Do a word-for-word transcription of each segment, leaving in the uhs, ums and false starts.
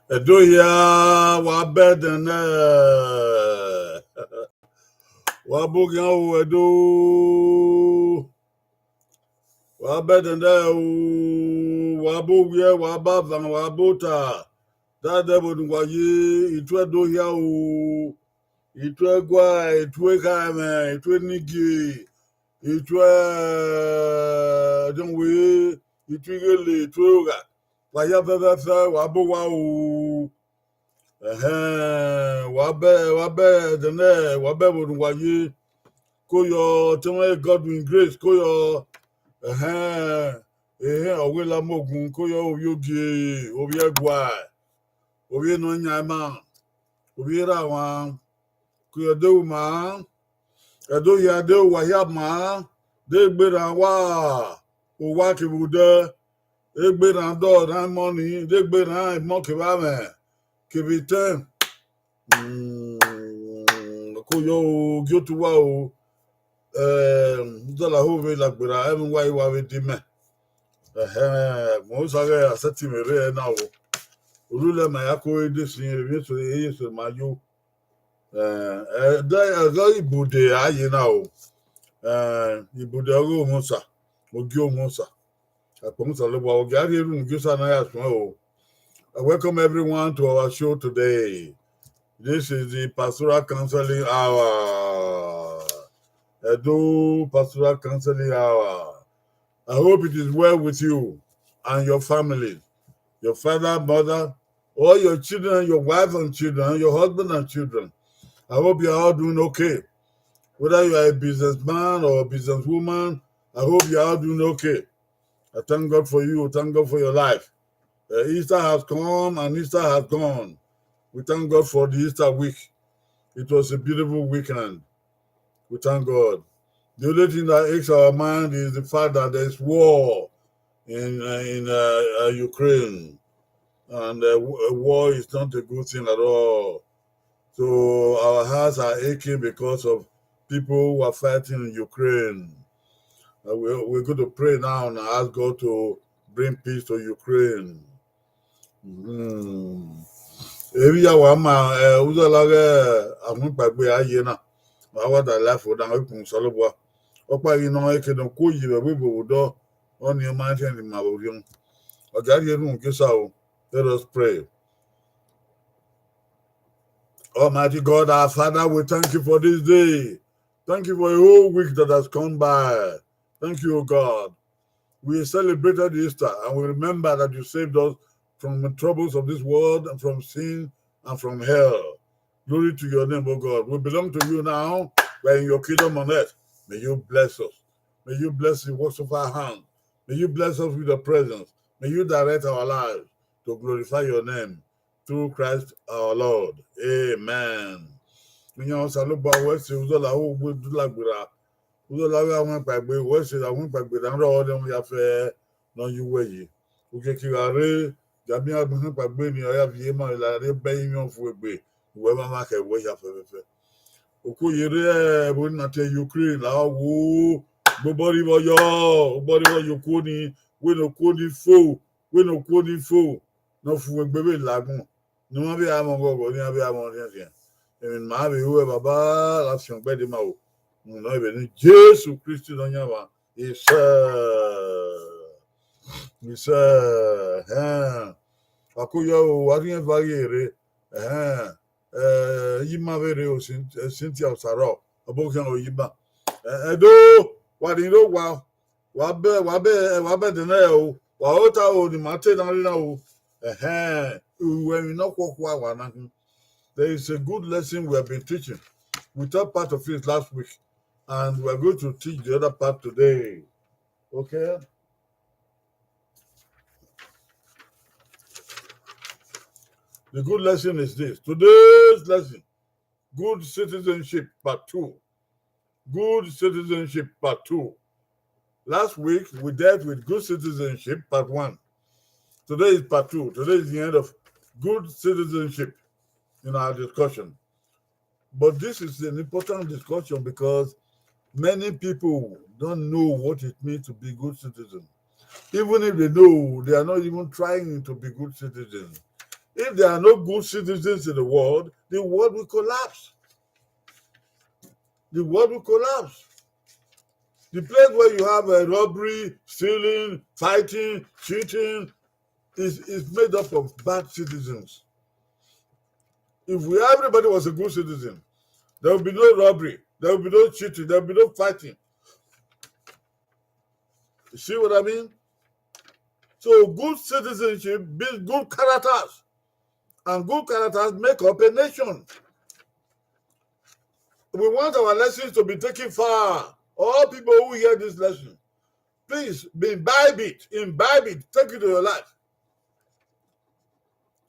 Ẹdo hia, wa bẹdẹ nẹ, wa bọ khian o Ẹdo, wa bẹdẹ nẹ o, wa bọ owiẹ, wa bọ avan, wa bọ ota, dada vbe ne uwa ye, I tuẹ Ẹdo hia o, I tuẹ Ẹgua, I tuẹ Ekhaẹmwẹ, I tuẹ Enigie, I tuẹ Ọdiọnwẹ, I tuẹ Ighele, I tuẹ Ogha, wa hia fẹfẹfẹ, wa bọ owa o. Ẹhẹn, wa bẹ, wa bẹ ẹdẹnẹ, wa bẹ vbe ne uwa ye. Koyọ, Ọtẹmwẹ Godwin Grace, koyọ, ẹhẹn, ehẹn, Ọghuelamogun, koyọ, ovbi Ogie, ovbi Ẹgua, ovbi Nọyaẹnmwa, ovbi Erhaemwa, koyọ de ru ma, Ẹdo hia de ru uwa hia ma, de gbe rran uwa, owa kevbe odẹ, egbe rran dọ rran emọ ni, de gbe rran emọ kevbe amwẹ, kevbe itẹn. Mm, koyọ o, gie otu uwa o, eh, Uzọla ho vbe lagberra, ẹmwẹ uwa i wa vbe di mẹ. Ẹhẹn, mẹ osa ghẹ a sẹtin mwẹ rre ẹre na o. Orhulẹ ma ya ko re de sin, emwi eso, eye eso ma yo. Eh, ẹdẹ, ẹdẹ ibude a ye na o. Eh, ibude ọghe Omusa, ogie Omusa. Akpọnmwẹ Osanobua, ogie a rhie erhunmwu gie Osa na ya suẹn o. I welcome everyone to our show today. This is the Pastoral Counseling Hour. Edo Pastoral Counseling Hour. I hope it is well with you and your family, your father, mother, all your children, your wife and children, your husband and children. I hope you are all doing okay. Whether you are a businessman or a businesswoman, I hope you are all doing okay. I thank God for you. Thank God for your life. Uh, Easter has come and Easter has gone. We thank God for the Easter week. It was a beautiful weekend. We thank God. The only thing that aches our mind is the fact that there's war in, uh, in, uh, uh, Ukraine. And, uh, w-, uh, war is not a good thing at all. So our hearts are aching because of people who are fighting in Ukraine. Uh, we, we're going to pray now and ask God to bring peace to Ukraine. Mhm. Emwi ya wa ma, eh, Uzọla ghẹ, eh, amukpagbe a ye na, ma wa da life o, da ikun Osanobua. Ọkpa ghi nọ, eke nọ, ku oyi vbe ẹvbo odọ, ọnii ma khian ni ma vbe orhiọn. Ọ gha rhie erhunmwu gie Osa o. Let us pray. Almighty God, our Father, we thank you for this day. Thank you for a whole week that has gone by. Thank you, O God. We celebrated Easter and we remember that you saved us from the troubles of this world and from sin and from hell. Glory to your name, O God. We belong to you now. We're in your kingdom on earth. May you bless us. May you bless the works of our hand. May you bless us with your presence. May you direct our lives to glorify your name through Christ our Lord. Amen. Iyan Osanobua wẹ sẹ Uzọla ho gbe du lagberra. Uzọla gha wan kpaegbe, wẹ sẹ a wan kpaegbe, da rrọọ ne ọ ya fẹ ne ọ ye uwẹ yi. Okiekie gha rre, Jamiẹn agbọn kpaegbe ni ọ ya viẹ ma la rre bẹ iyọn fu egbe, uwẹ ma ma khẹ wẹ ya fẹfẹfẹ. Okuo ye rre ẹvbo na tie Ukraine la wo, gbobọ rhie vbọ yọ, obọ rhie vbọ ye okuo ni, wẹ ne okuo ni fo, wẹ ne okuo ni fo, ne ọ fu egbe vbe la agbọn, ne ima vbe a mwẹ ọghọghọ, ne iran vbe a mwẹ ọrhiẹnrhiẹn. Emwi ne ima vbe ru, Baba, gha fian gbe dẹ ima o. Uhunmwu nọ vbe ne Jesu Kristi Nọyaẹnmwa, isẹ, isẹ, ẹhẹn. Wa ko yọ o, wa rhie eva ghi rre, ẹhẹn. Eh, Iyima vbe rre o, Cyn-, eh, Cynthia Osaro, ọbokhian Iyima. Eh, Ẹdo, wa rhie iro wa, wa bẹ, wa bẹ, wa bẹ dẹ nẹ o, wa ota o, ne ima te na rre na o. Ẹhẹn, uwẹ emwi nọ khuọkhua wa na khin. There is a good lesson we have been teaching. We taught part of it last week, and we are going to teach the other part today. Okay? The good lesson is this. Today's lesson, Good Citizenship Part two. Good Citizenship Part two. Last week, we dealt with Good Citizenship Part one. Today is Part two. Today is the end of Good Citizenship in our discussion. But this is an important discussion because Many people don't know what it means to be good citizen. Even if they know, they are not even trying to be good citizens. If there are no good citizens in the world, the world will collapse. The world will collapse. The place where you have a robbery, stealing, fighting, cheating, is, is made up of bad citizens. If we, everybody was a good citizen, there will be no robbery, there will be no cheating, there will be no fighting. You see what I mean? So good citizenship builds good characters, and good characters make up a nation. We want our lessons to be taken far. All people who hear this lesson, please be imbibe it, imbibe it, take it to your life.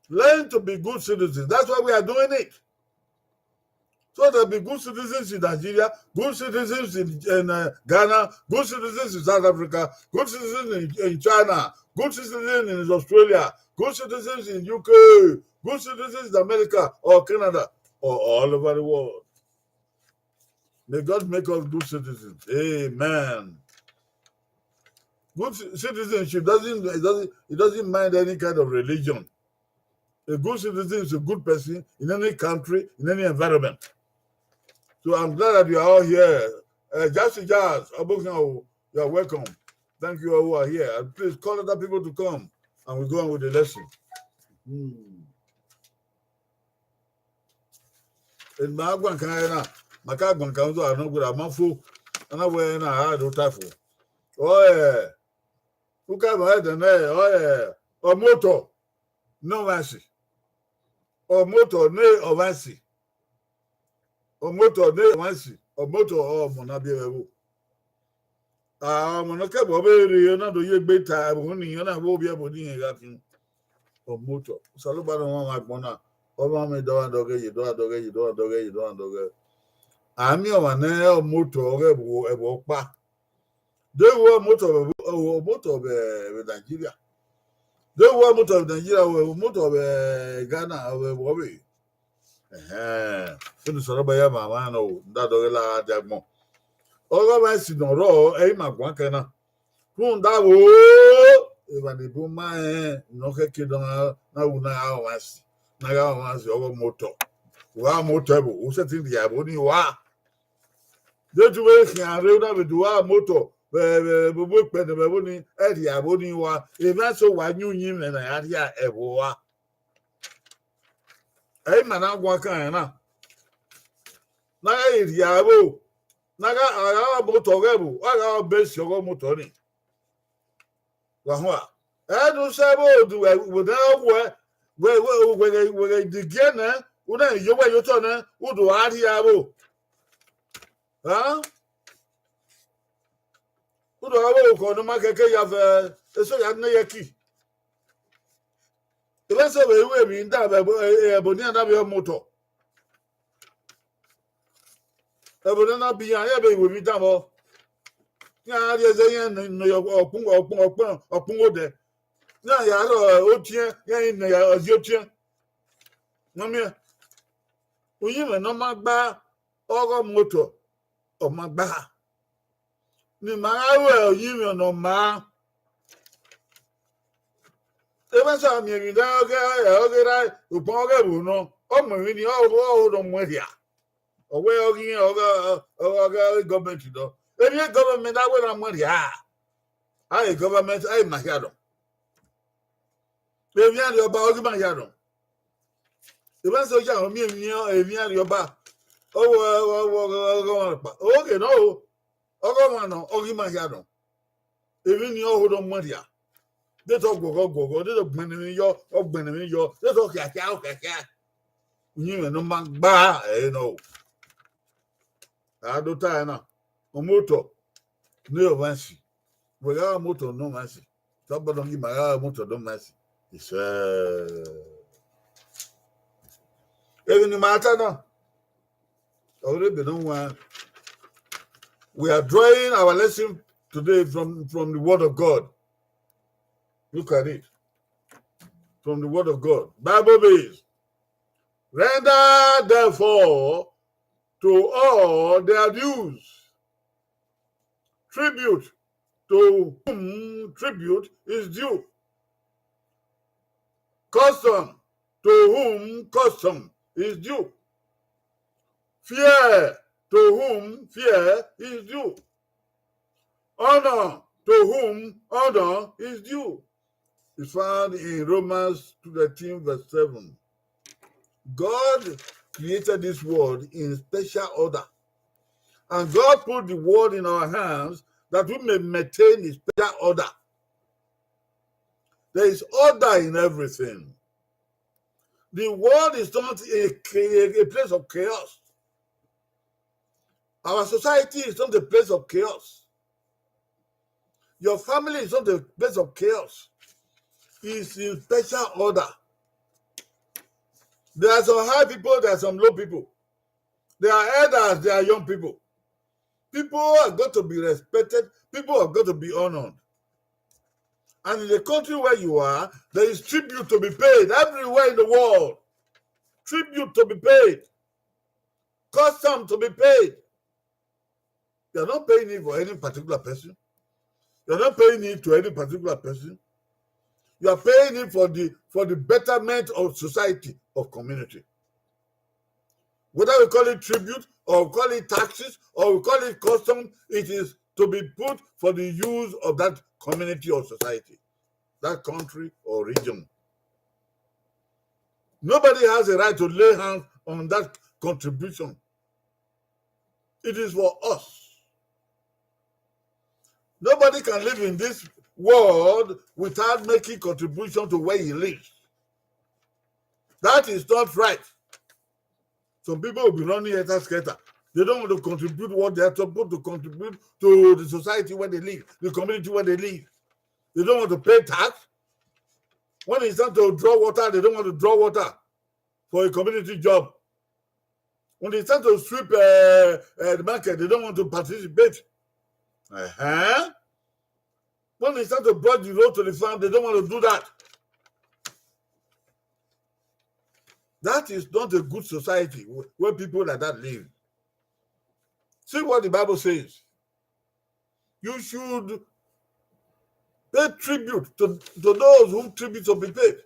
Learn to be good citizens. That's why we are doing it. So there be good citizens in Nigeria, good citizens in, in uh, Ghana, good citizens in South Africa, good citizens in, in China, good citizens in Australia, good citizens in U K, good citizens in America or Canada or all over the world. May God make us good citizens. Amen. Good ci- citizenship doesn't it doesn't it doesn't mind any kind of religion. A good citizen is a good person in any country, in any environment. So I'm glad that you are all here. Uh, Jasi Jazz, Abokian, you are welcome. Thank you all who are here. And please call other people to come and we go on with the lesson. Hmm. Eni ma guan kan ẹre na, ma ka guan kan so a nọ gberra ma fo, a na wẹ ẹre na a do ta fo. Ọ ẹ, u ka ma ẹdẹ nẹ, ọ ẹ, ọmotọ ne ọmwa si, ọmotọ ne ọmwa si, ọmotọ ne ọmwa si, ọmotọ ọmọ na biẹ vbe ẹvbo. A, ọmọ ne ọ kẹbọ vbe rre, ọ na do ye egbe ta ẹvbo ni, ọ na vbe ovbi ẹvbo ni rẹn gha khin. Ọmotọ. Osanobua ne ọ mwamwa agbọn na, ọ mwamwa dọgha dọghe ye, dọgha dọghe ye, dọgha dọghe ye, dọgha dọghe. A miẹn ọmwa ne ọmotọ ọghe ẹvbo, ẹvbo ọkpa. Deghẹ ọmotọ vbe, ọmotọ vbe, vbe Nigeria. Deghẹ ọmotọ vbe Nigeria, ọmotọ vbe Ghana, ọ vbe ẹvbo vbe. Ẹhẹn, unu sọrọ ba ya ma ma no da dọghe la dia gbọn. Ọghe ọmwa esi nọ rrọọ, ẹ i ma guan kẹ na. Rhunmwuda vbo, evba ne bun ma rẹn ne ọ khẹke dọ na ru na gha ọmwa esi, na gha ọmwa esi, ọghe ọmotọ. U gha ọmotọ ẹvbo, u sẹtin rhie ẹvbo ni ua. Deghẹ u vbe khian rre, u na vbe do ua ọmotọ vbe, vbe, vbe, vbe ekpẹn ne vbe ẹvbo ni, ẹ rhie ẹvbo ni ua. Emwa eso wa yin uyinmwẹ ne a ya rhie ẹvbo ua. Ẹ i ma na guan kan rẹn na. Na gha rhie ẹvbo, na gha, a gha ọmotọ ọghe ẹvbo, a gha ọbe esi ọghe ọmotọ ni. Wa hua. Ẹ ne u sẹ vbe odu wẹ, wẹ ne ọ wuẹ, wẹ, wẹ, wẹ, wẹ, wẹ, wẹ digiẹ nẹ, u na ye owẹ ye otọ nẹ, u do gha rhie ẹvbo. Hẹn? U do gha vbe orukhọ ne ọ ma kẹkẹ ya vbe eso ya ne ye ẹki. Ivẹ sẹ vbe ru emwi da vbe ẹvbo, ẹvbo ne iran da vbe ọmotọ. Ẹvbo ne na bi iran, iran vbe ru emwi da vbọ. Iran rhie ẹzẹ iran nọ ọkpun, ọkpun, ọkpun, ọkpun odẹ. Iran ya rọ otiẹn, iran i nọ ya ọzi otiẹn. Ne ọ miẹn, uyinmwẹ ne ọ ma gba ọghe ọmotọ, ọ ma gba. Ne ima gha ru uyinmwẹ ne ọ maa. Emwa sa miẹn emwi ne ọghe, ọghe ra ukpọn ọghe ẹvbo nọ, ọ mu emwi ni, ọ ho, ọ ho ne ọ muẹn rhia. Ọ wẹ ọghe irẹn, ọghe, ọghe, ọghe gọọmenti nọ. Emwi gọọmenti na wẹ na muẹn rhia. A e gọọmenti, a e ma hia nọ. Emwi arriọba ọghe ima hia nọ. Emwa soja ọ miẹn emwi, emwi arriọba. Ọ wẹ, ọ wẹ, ọ wẹ, ọ wẹ, ọ wẹ, ọghe nọ o. Ọghe ọmwa nọ, ọghe ima hia nọ. Emwi ni ọ ho ne ọ muẹn rhia. De te ọ guọghọ guọghọ, de te ọ gbẹnnẹ emwi yọ, ọ gbẹnnẹ emwi yọ, de te ọ khiakhia, ọ khiakhia. Uyinmwẹ ne ọ ma gba ẹre nọ o. A do ta ẹre na, ọmotọ ne ọmwa si. Wẹ gha ọmotọ ne ọmwa si. Somebody ghi ma gha ọmotọ ne ọmwa si. Isẹ. Emwi ne ima ta na. Ọghe ebe ne ọ wan. We are drawing our lesson today from, from the word of God. Look at it. From the word of God. Bible based. Render therefore to all their dues. Tribute to whom tribute is due. Custom to whom custom is due. Fear to whom fear is due. Honor to whom honor is due. It's found in Romans thirteen, verse seven. God created this world in special order. And God put the world in our hands that we may maintain the special order. There is order in everything. The world is not a, a, a place of chaos. Our society is not a place of chaos. Your family is not a place of chaos. It's in special order. There are some high people, there are some low people. There are elders, there are young people. People are going to be respected. People are going to be honored. And in the country where you are, there is tribute to be paid everywhere in the world. Tribute to be paid. Custom to be paid. You're not paying it for any particular person. You're not paying it to any particular person. You are paying it for the, for the betterment of society, of community. Whether we call it tribute or we call it taxes or we call it custom, it is to be put for the use of that community or society, that country or region. Nobody has a right to lay hands on that contribution. It is for us. Nobody can live in this world without making contribution to where he lives. That is not right. Some people will be running helter skelter. They don't want to contribute what they are supposed to contribute to the society where they live, the community where they live. They don't want to pay tax. When it's time to draw water, they don't want to draw water for a community job. When it's time to sweep uh, uh, the market, they don't want to participate. Uh-huh. When it's time to brush the road to the farm, they don't want to do that. That is not a good society wh- where people like that live. See what the Bible says. You should pay tribute to, to those whom tribute should be paid.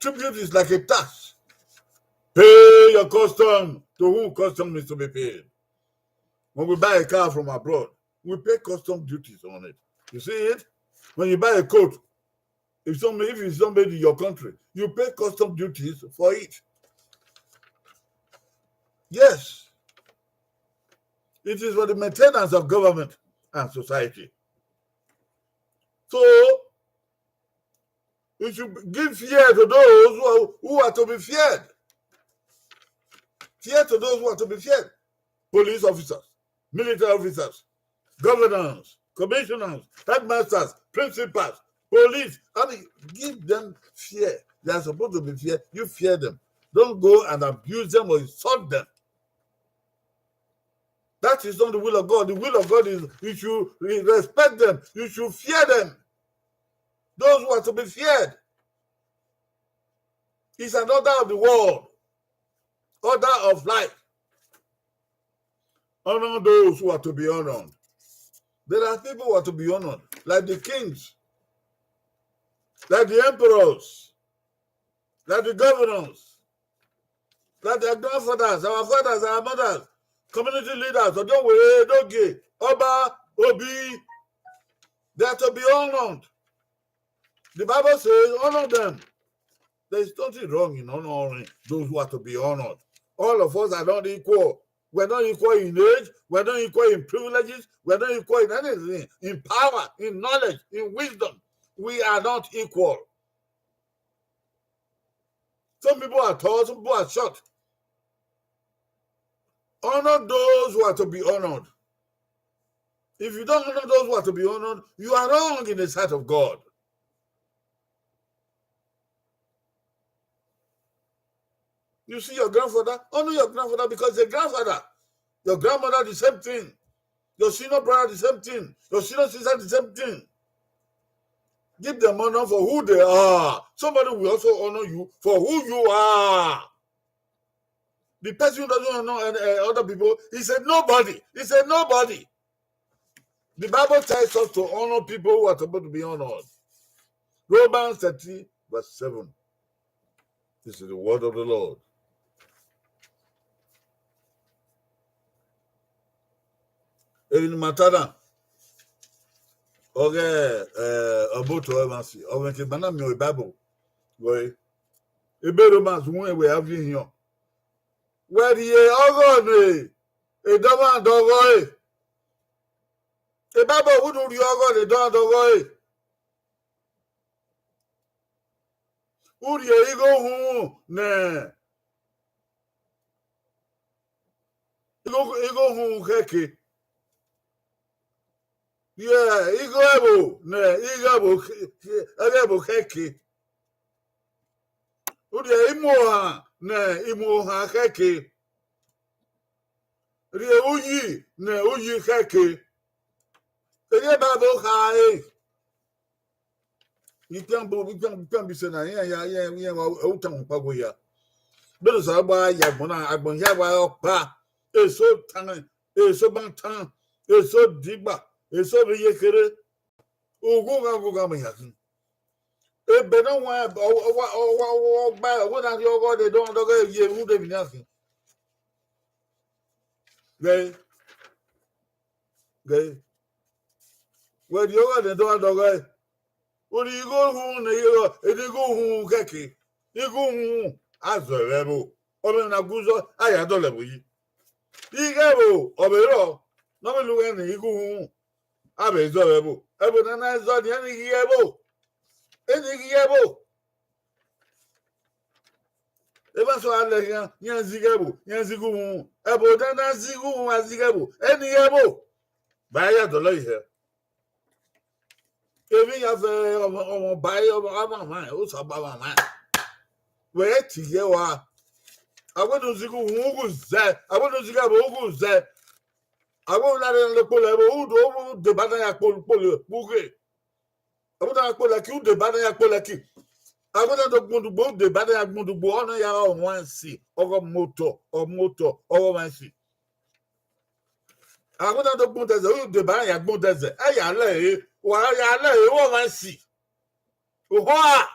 Tribute is like a tax. Pay your custom to whom custom is to be paid. When we buy a car from abroad, we pay custom duties on it. You see it? When you buy a coat, if somebody, if it's somebody in your country, you pay custom duties for it. Yes. It is for the maintenance of government and society. So, we should give fear to those who are, who are to be feared. Fear to those who are to be feared. Police officers, military officers, governors, commissioners, headmasters, principals, police. I mean, give them fear. They are supposed to be feared. You fear them. Don't go and abuse them or insult them. That is not the will of God. The will of God is you should re- respect them. You should fear them. Those who are to be feared. It's an order of the world, order of life. Honor those who are to be honored. There are people who are to be honored, like the kings, like the emperors, like the governors, like their grandfathers, our fathers, our mothers, community leaders, Odowe, Edogie, Oba, Obi. They are to be honored. The Bible says, honor them. There is nothing wrong in honoring those who are to be honored. All of us are not equal. We're not equal in age. We're not equal in privileges. We're not equal in anything, in power, in knowledge, in wisdom. We are not equal. Some people are tall, some people are short. Honor those who are to be honored. If you don't honor those who are to be honored, you are wrong in the sight of God. You see your grandfather, honor your grandfather because he's a grandfather. Your grandmother, the same thing. Your senior brother, the same thing. Your senior sister, the same thing. Give them honor for who they are. Somebody will also honor you for who you are. The person who doesn't honor uh, other people is a nobody. He's a nobody. The Bible tells us to honor people who are supposed to be honored. Romans thirteen, verse seven. This is the word of the Lord. Emwi ne ima ta na, ọghe, eh, ọboto ẹmwẹ si, ọ mwẹ ke ima na miẹn Bible. Wẹ, ebe Romans wẹ a viọ ehian. Wẹ rhie ọghọ ne edọmwadẹ ọghọe. Bible wẹ ne u rhie ọghọ ne edọmwadẹ ọghọe. U rhie igho uhunmwu ne igho, igho uhunmwu khẹke. Rhie igho ẹvbo ne igho ẹvbo khe-, ẹghẹ ẹvbo khẹke. U rhie imuohan ne imuohan khẹke. Rhie uyi ne uyi khẹke. Erriọ Bible khare. Ipian bu, ipian, ipian bi sẹ na, iran ya, iran, iran wa utan kpa gbe ya. Bẹghe ne Osanobua ya agbọn na, agbọn hia wa ọkpa. Eso tan, eso ban tan, eso digba, eso vbe ye kherhe. Ughughan, ughughan ma ya khin. Ebe ne ọ wa, ọ wa, ọ wa, ọ wa gba, ọ wẹ na rhie ọghọ ne edọmwadẹ ọghọe ye vbe ude emwi na khin. Ghe, ghe. Wẹ rhie ọghọ ne edọmwadẹ ọghọe. U rhie igho uhunmwu ne igho, ne igho uhunmwu khẹke. Igho uhunmwu, a zọ ẹvbo. Ọmọ na gu zọ, a ya dọlọ ẹvbo yi. Igho ẹvbo, ọ vbe rrọọ, ne ọ vbe lughe ne igho uhunmwu, a vbe zọ ẹvbo. Ẹvbo ne a na zọ nian ni ghi ẹvbo. Eni ghi ẹvbo. Evba sọ a lẹ khian, iran zighe ẹvbo, iran zighe uhunmwu. Ẹvbo ne a na zighe uhunmwu, a zighe ẹvbo, eni ghi ẹvbo. Ba ya dọlọ yi hẹ. Emwi ya vẹ ọmọ, ọmọ ba ọmọ, ọmọ mwa, Osanobua mwa. Wẹ ti ye wa. Avbe ne u zighe uhunmwu, u gu zẹ. Avbe ne u zighe ẹvbo, u gu zẹ. Avbe ne u na rre ne kpolo ẹvbo, u do, u deba na ya kpolo, kpolo, u ghe. Avbe ne a kpolo ẹki, u deba na ya kpolo ẹki. Avbe ne a do gbundugbo, u deba na ya gbundugbo, ọ na ya gha ọmwa esi, ọghe ọmotọ, ọmotọ, ọghe ọmwa esi. Avbe ne a do gbundẹzẹ, u deba na ya gbundẹzẹ, ẹ ya lẹ ẹre, wa ya lẹ ẹre, ọghe ọmwa esi. Ohọ a.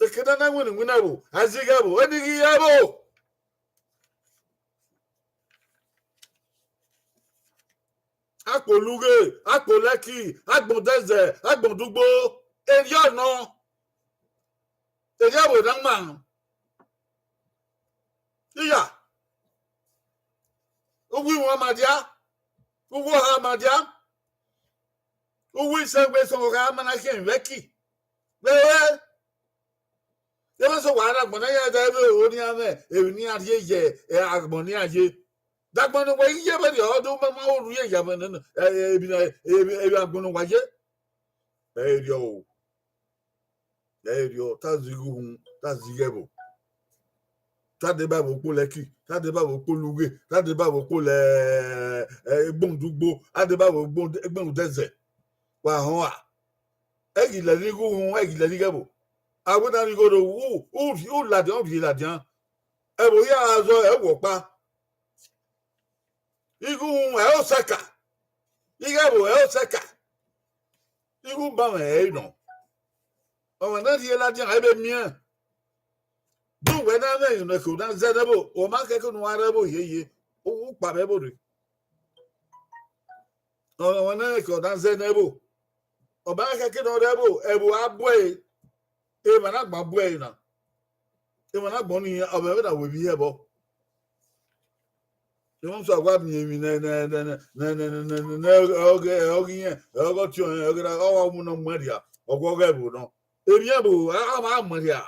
Eke ne a na winna iwinna ẹvbo, a zighe ẹvbo, eni ghi ye ẹvbo. Akpolughe, akpolẹki, agbọn odẹzẹ, agbọn odugbo, erriọ nọ, erriọ vbe na ma. Iya, uwu iwinna ma dia, uwu oha ma dia, uwu isẹgbe sọnrọn ma na khian vbe ẹki. Vbe ẹre, Yẹrẹ sẹ wa rre agbọn ne iran da vbe oro ne iran mwẹ emwi ne iran rhie ye, eh, agbọn ne iran ye. De agbọn ne uwa ye vberriọ, ọ do ma ma ru ye ya vbe nene, eh, eh, emwi ne, eh, emwi, emwi agbọn ne uwa ye. Ẹ i rriọ o. Ẹ i rriọ, te a zighi uhunmwu, te a zighi ẹvbo. Te a deba ẹvbo kpolo ẹki, te a deba ẹvbo kpolo ughe, te a deba ẹvbo kpolo, eh, eh, egbọn odugbo, a deba ẹvbo egbọn, egbọn odẹzẹ. Wa họn a. Ẹ ghi lẹ ne igho uhunmwu, ẹ ghi lẹ ne igho ẹvbo. A wẹ na rhie igho ro, u, u, u ladian, u rhie ladian. Ẹvbo hia gha zọ, ẹ wọ ọkpa. Igho uhunmwu, ẹ i sẹka. Igho ẹvbo, ẹ i sẹka. Igho ubanmwẹ, ẹ i nọ. Ọmwa ne rhie ladian, ẹ i vbe miẹn. De uwẹ na mwẹ emwi ne ọ ke na zẹ ne ẹvbo, ọ ma khẹke ne uwa rre ẹvbo hiehie, u kpa vbe ẹvbo rre. Ọmwa ne ke ọ na zẹ ne ẹvbo, ọ ma khẹke ne ọ rre ẹvbo, ẹvbo a bu ẹre, emwa na gba bu ẹre na. Emwa na gbọn ni, ọ mwẹ vbene a wẹ vbe ihe ẹbọ. Emwa sẹ wa miẹn emwi ne, ne, ne, ọghe, ọghe irẹn, ọghe ọtiọnrẹn, ọghe na, ọ wa mu ne ọ muẹn rria, ọ wa ọghe ẹvbo nọ. Emwi ẹvbo, a, a ma muẹn rria.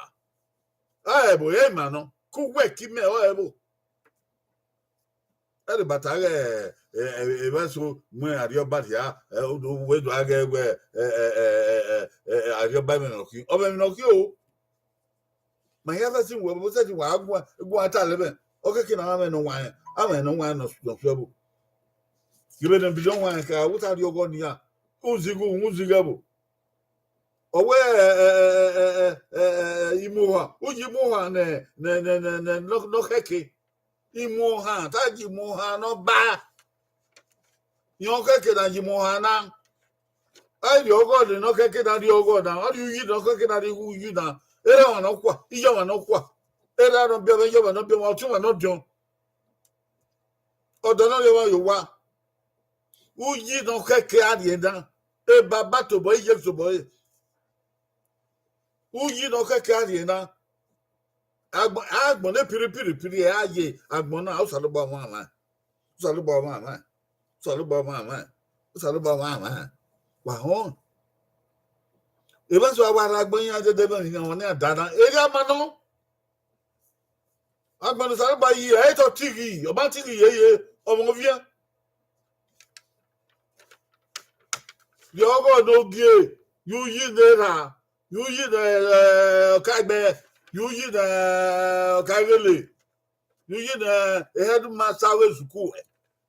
A ẹvbo, ẹ ma nọ. Ke uwẹ ke imẹ, ọ ẹvbo. Ẹre bata ghẹ, ẹ, ẹ, ẹ, vbe ẹso mu Arriọba rhia, ẹ, u do, wẹ do gha ghẹ wẹ, ẹ, ẹ, Arriọba ẹmwẹ ne ọ khin. Ọ mwẹ emwi ne ọ khin o. Ma hia vbe ẹse wẹ, vbe ẹse wa guan, guan ta lẹ mwẹ. Ọ keke ne a mwẹ ne ọ wanrẹn, a mwẹ ne ọ wanrẹn nọ, nọ suẹbo. Ghe vbene vidio wanrẹn ka, wẹ ta rhie ọghọ nian, u zighi uhunmwu, u zighi ẹvbo. Ọ wẹ, ẹ, ẹ, imuohan, u yi imuohan ne, ne, ne, ne, ne, nọ, nọ khẹke. Imuohan, ta yi imuohan ne ọ ba. Iran khẹke na yi mu ohan na. A rhie ọghọ ne nọ khẹke na rhie ọghọ na, ọ rhie uyi nọ khẹke na rhie uyi na. Erha ọmwa nọkhua, iye ọmwa nọkhua, erha nọ biẹ ọmwa, iye ọmwa nọ biẹ ọmwa, ọtiọnmwa nọ diọn. Ọdọ nọ rhie ọmwa ye owa. Uyi nọ khẹke a rhie na, ebaba tobọ iye tobọ ẹre. Uyi nọ khẹke a rhie na. Agbọn, agbọn ne piripiripiri ẹre a ye agbọn na, Osanobua mwamwa. Osanobua mwamwa. Osanobua mwamwa. Osanobua mwamwa. Wa họn. Evba so a wa rre agbọn iran dede vbe iran wan ne a da na. Erha ma nọ. Agbọn ne Osanobua yi, ẹ i tọ tighi, ọ ma tighi yeye, ọmwa oviẹn. Rhie ọghọ ne ogie, ye uyi ne erha, ye uyi ne, eh, ọkaegbe, ye uyi ne, eh, ọkaeghele, ye uyi ne, eh, headmaster vbe sukuu,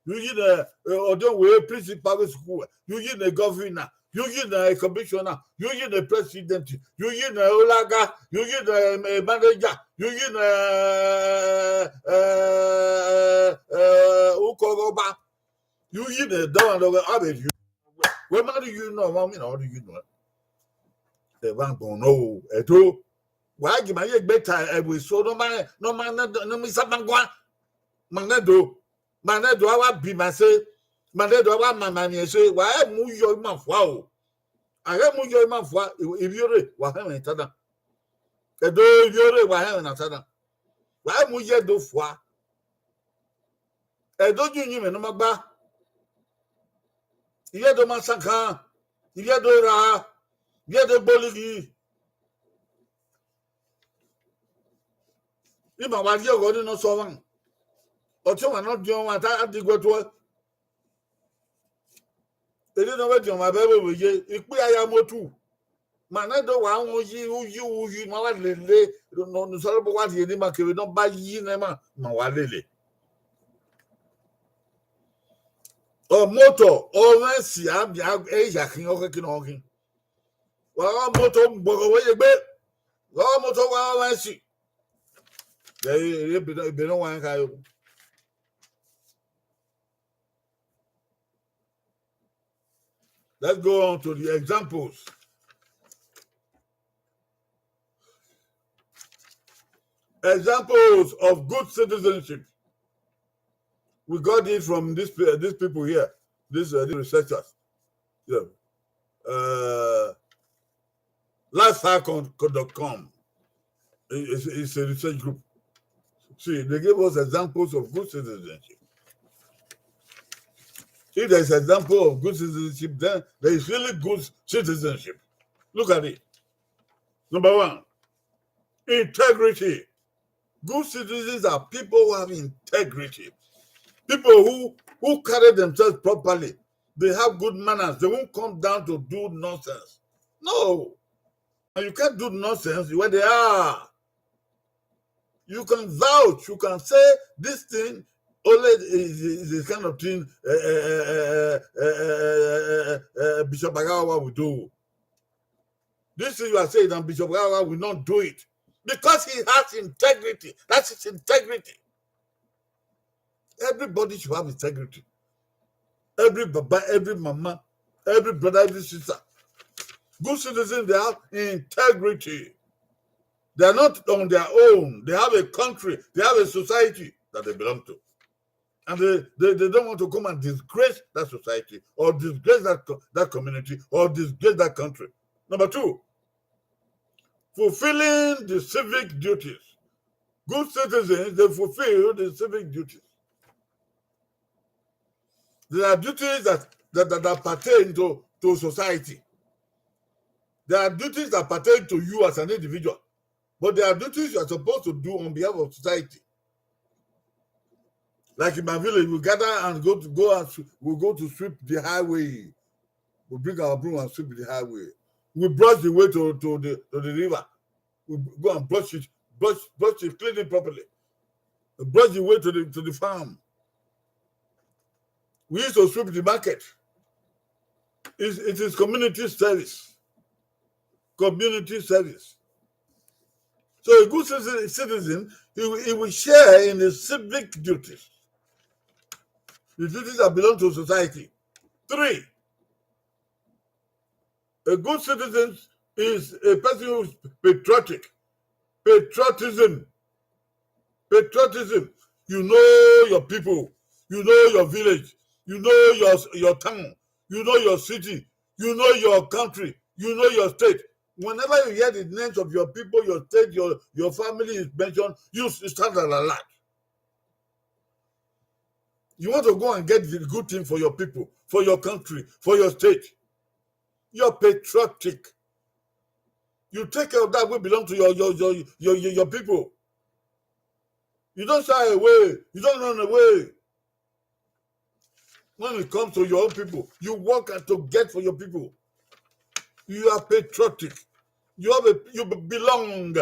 ye uyi ne, eh, ọdiọn wẹ principal vbe sukuu, ye uyi ne governor, ye uyi ne commissioner, ye uyi ne president, ye uyi ne olaga, ye uyi ne, eh, manager, ye uyi ne, eh, eh, eh, ukọghọba. Ye uyi ne dọmwadẹ ọghe a vbe rhie uyi. Wẹ ma rhie uyi nọ, ọmwa mina ọ rhie uyi nọ. Evba agbọn nọ o, Ẹdo. Wa gie ima ye egbe ta ẹvbo eso ne ọ ma, ne ọ ma, ne ọ ma isama guan. Ma nẹ do. Ma nẹ do, a wa bi ima ẹse. Ma nẹ do, a wa ma ima emwi ẹse. Wa ghẹ mu yọ ima fua o. A ghẹ mu yọ ima fua, ivbiorre, wa họn ẹmwẹ ne I ta dan. Ẹdo, ivbiorre, wa họn ẹmwẹ ne a ta dan. Wa ghẹ mu ye Ẹdo fua. Ẹdo ye uyinmwẹ ne ọ ma gba. Ivbi Ẹdo ma sankan, ivbi Ẹdo ra, ivbi Ẹdo gbolighi. Ima wa rhie ọghọ ni nọ sẹ ọmwa. Ọtiọnmwa ne ọ diọn ọmwa ta a diguẹ tuẹ. Erriọ ne ọ vbe diọn ọmwa vbe ẹvbo ye, ikpia ya mu otu. Ma nẹ do wa wọn yi uyi uyi ma wa lele, ne Osanobua wa rhie ne ima kevbe ne ọ ba yi ne ima, ma wa lele. Ọ moto, ọ mwẹ ẹsi, a bia ẹ ya khin, ọ khẹke ne ọ khin. Wa gha moto gbọghọ wẹ ye egbe. Wa gha moto wa gha mwẹ ẹsi. Ẹ, ẹ, ebe ne, ebe ne ọ wa kha yo. Let's go on to the examples. Examples of good citizenship. We got it from this, uh, these people here, these, uh, these researchers. Yeah. Uh, lifehack dot com. It's, it's a research group. See, they gave us examples of good citizenship. If there's example of good citizenship, then there is really good citizenship. Look at it. Number one, integrity. Good citizens are people who have integrity. People who, who carry themselves properly. They have good manners. They won't come down to do nonsense. No. And you can't do nonsense where they are. You can vouch, you can say this thing only is, is the kind of thing, uh, uh, uh, uh, uh, uh, uh, Bishop Agawa will do. This thing you are saying, and Bishop Agawa will not do it. Because he has integrity. That's his integrity. Everybody should have integrity. Every baba, every mama, every brother, every sister. Good citizens, they have integrity. They are not on their own. They have a country, they have a society that they belong to. And they, they, they don't want to come and disgrace that society or disgrace that co-, that community or disgrace that country. Number two, fulfilling the civic duties. Good citizens, they fulfill the civic duties. There are duties that, that, that, that pertain to, to society. There are duties that pertain to you as an individual. But there are duties you are supposed to do on behalf of society. Like in my village, we gather and go to, go and sw-, we go to sweep the highway. We bring our broom and sweep the highway. We brush the way to, to the, to the river. We go and brush it, brush, brush it, clean it properly. We brush the way to the, to the farm. We used to sweep the market. It's, it is community service. Community service. So a good citizen, citizen, he will, he will share in the civic duties. The duties that belong to society. Three, a good citizen is a person who is patriotic. Patriotism. Patriotism. You know your people. You know your village. You know your, your town. You know your city. You know your country. You know your state. Whenever you hear the names of your people, your state, your, your family is mentioned, you s- stand an alert. You want to go and get the good thing for your people, for your country, for your state. You're patriotic. You take care of that which belong to your, your, your, your, your, your people. You don't shy away. You don't run away. When it comes to your own people, you work hard to get for your people. You are patriotic. You have a, you be- belong,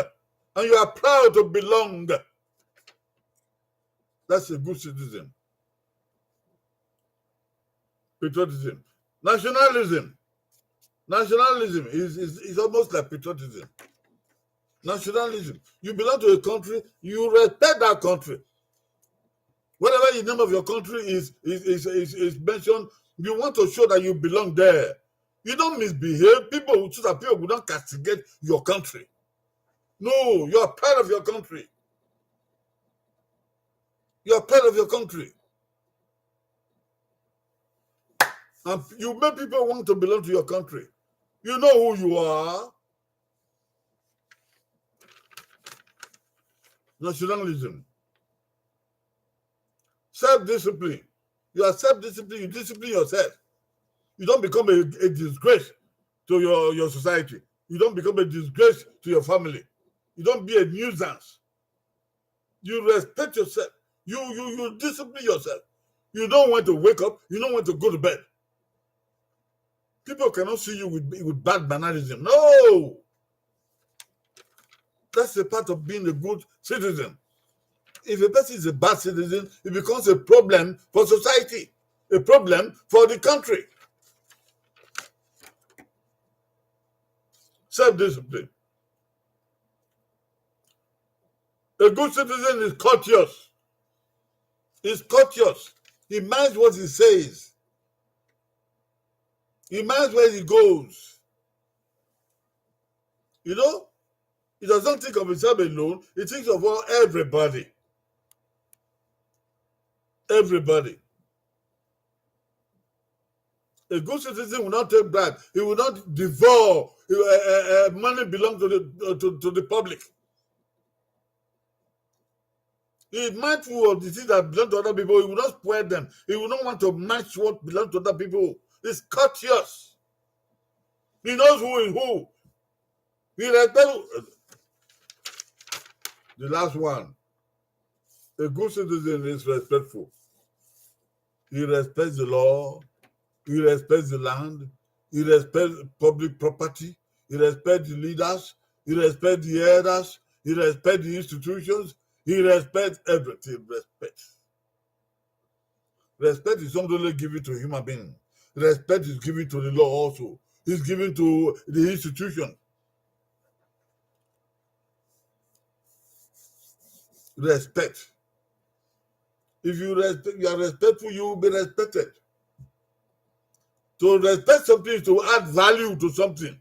and you are proud to belong. That's a good citizen. Patriotism. Nationalism. Nationalism is, is, is almost like patriotism. Nationalism. You belong to a country, you respect that country. Whenever the name of your country is, is, is, is, is mentioned, you want to show that you belong there. You don't misbehave. People will, so that people will not castigate your country. No, you are part of your country. You are part of your country. And you make people want to belong to your country. You know who you are. Nationalism. Self-discipline. You are self-discipline. You discipline yourself. You don't become a, a disgrace to your, your society. You don't become a disgrace to your family. You don't be a nuisance. You respect yourself. You, you, you discipline yourself. You know when to wake up. You know when to go to bed. People cannot see you with, with bad mannerism. No. That's a part of being a good citizen. If a person is a bad citizen, it becomes a problem for society, a problem for the country. Self-discipline. A good citizen is courteous. Is courteous. He minds what he says. He minds where he goes. You know, he doesn't think of himself alone. He thinks of all, everybody. Everybody. A good citizen will not take bribe. He will not devour. He, uh, uh, uh, money belongs to the, uh, to, to the public. He is mindful of the things that belong to other people. He will not spoil them. He will not want to match what belongs to other people. He's courteous. He knows who is who. He respects. The last one. A good citizen is respectful. He respects the law. He respects the land. He respects public property. He respects the leaders. He respects the elders. He respects the institutions. He respects everything. Respect. Respect is not only given to human being. Respect is given to the law also. It's given to the institution. Respect. If you respect, you are respectful, you will be respected. To respect something is to add value to something,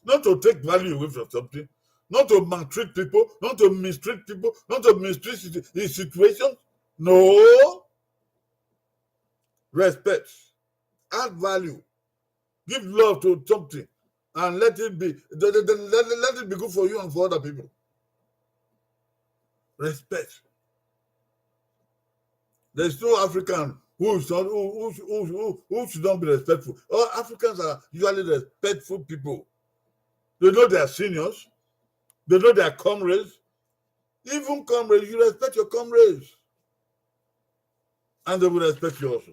not to take value away from something, not to maltreat people, not to mistreat people, not to mistreat situ- in situations. No. Respect. Add value. Give love to something and let it be, let, let, let, let it be good for you and for other people. Respect. There's no African who is not, who, who, who, who, who should not be respectful. All Africans are usually respectful people. They know their seniors. They know their comrades. Even comrades, you respect your comrades. And they will respect you also.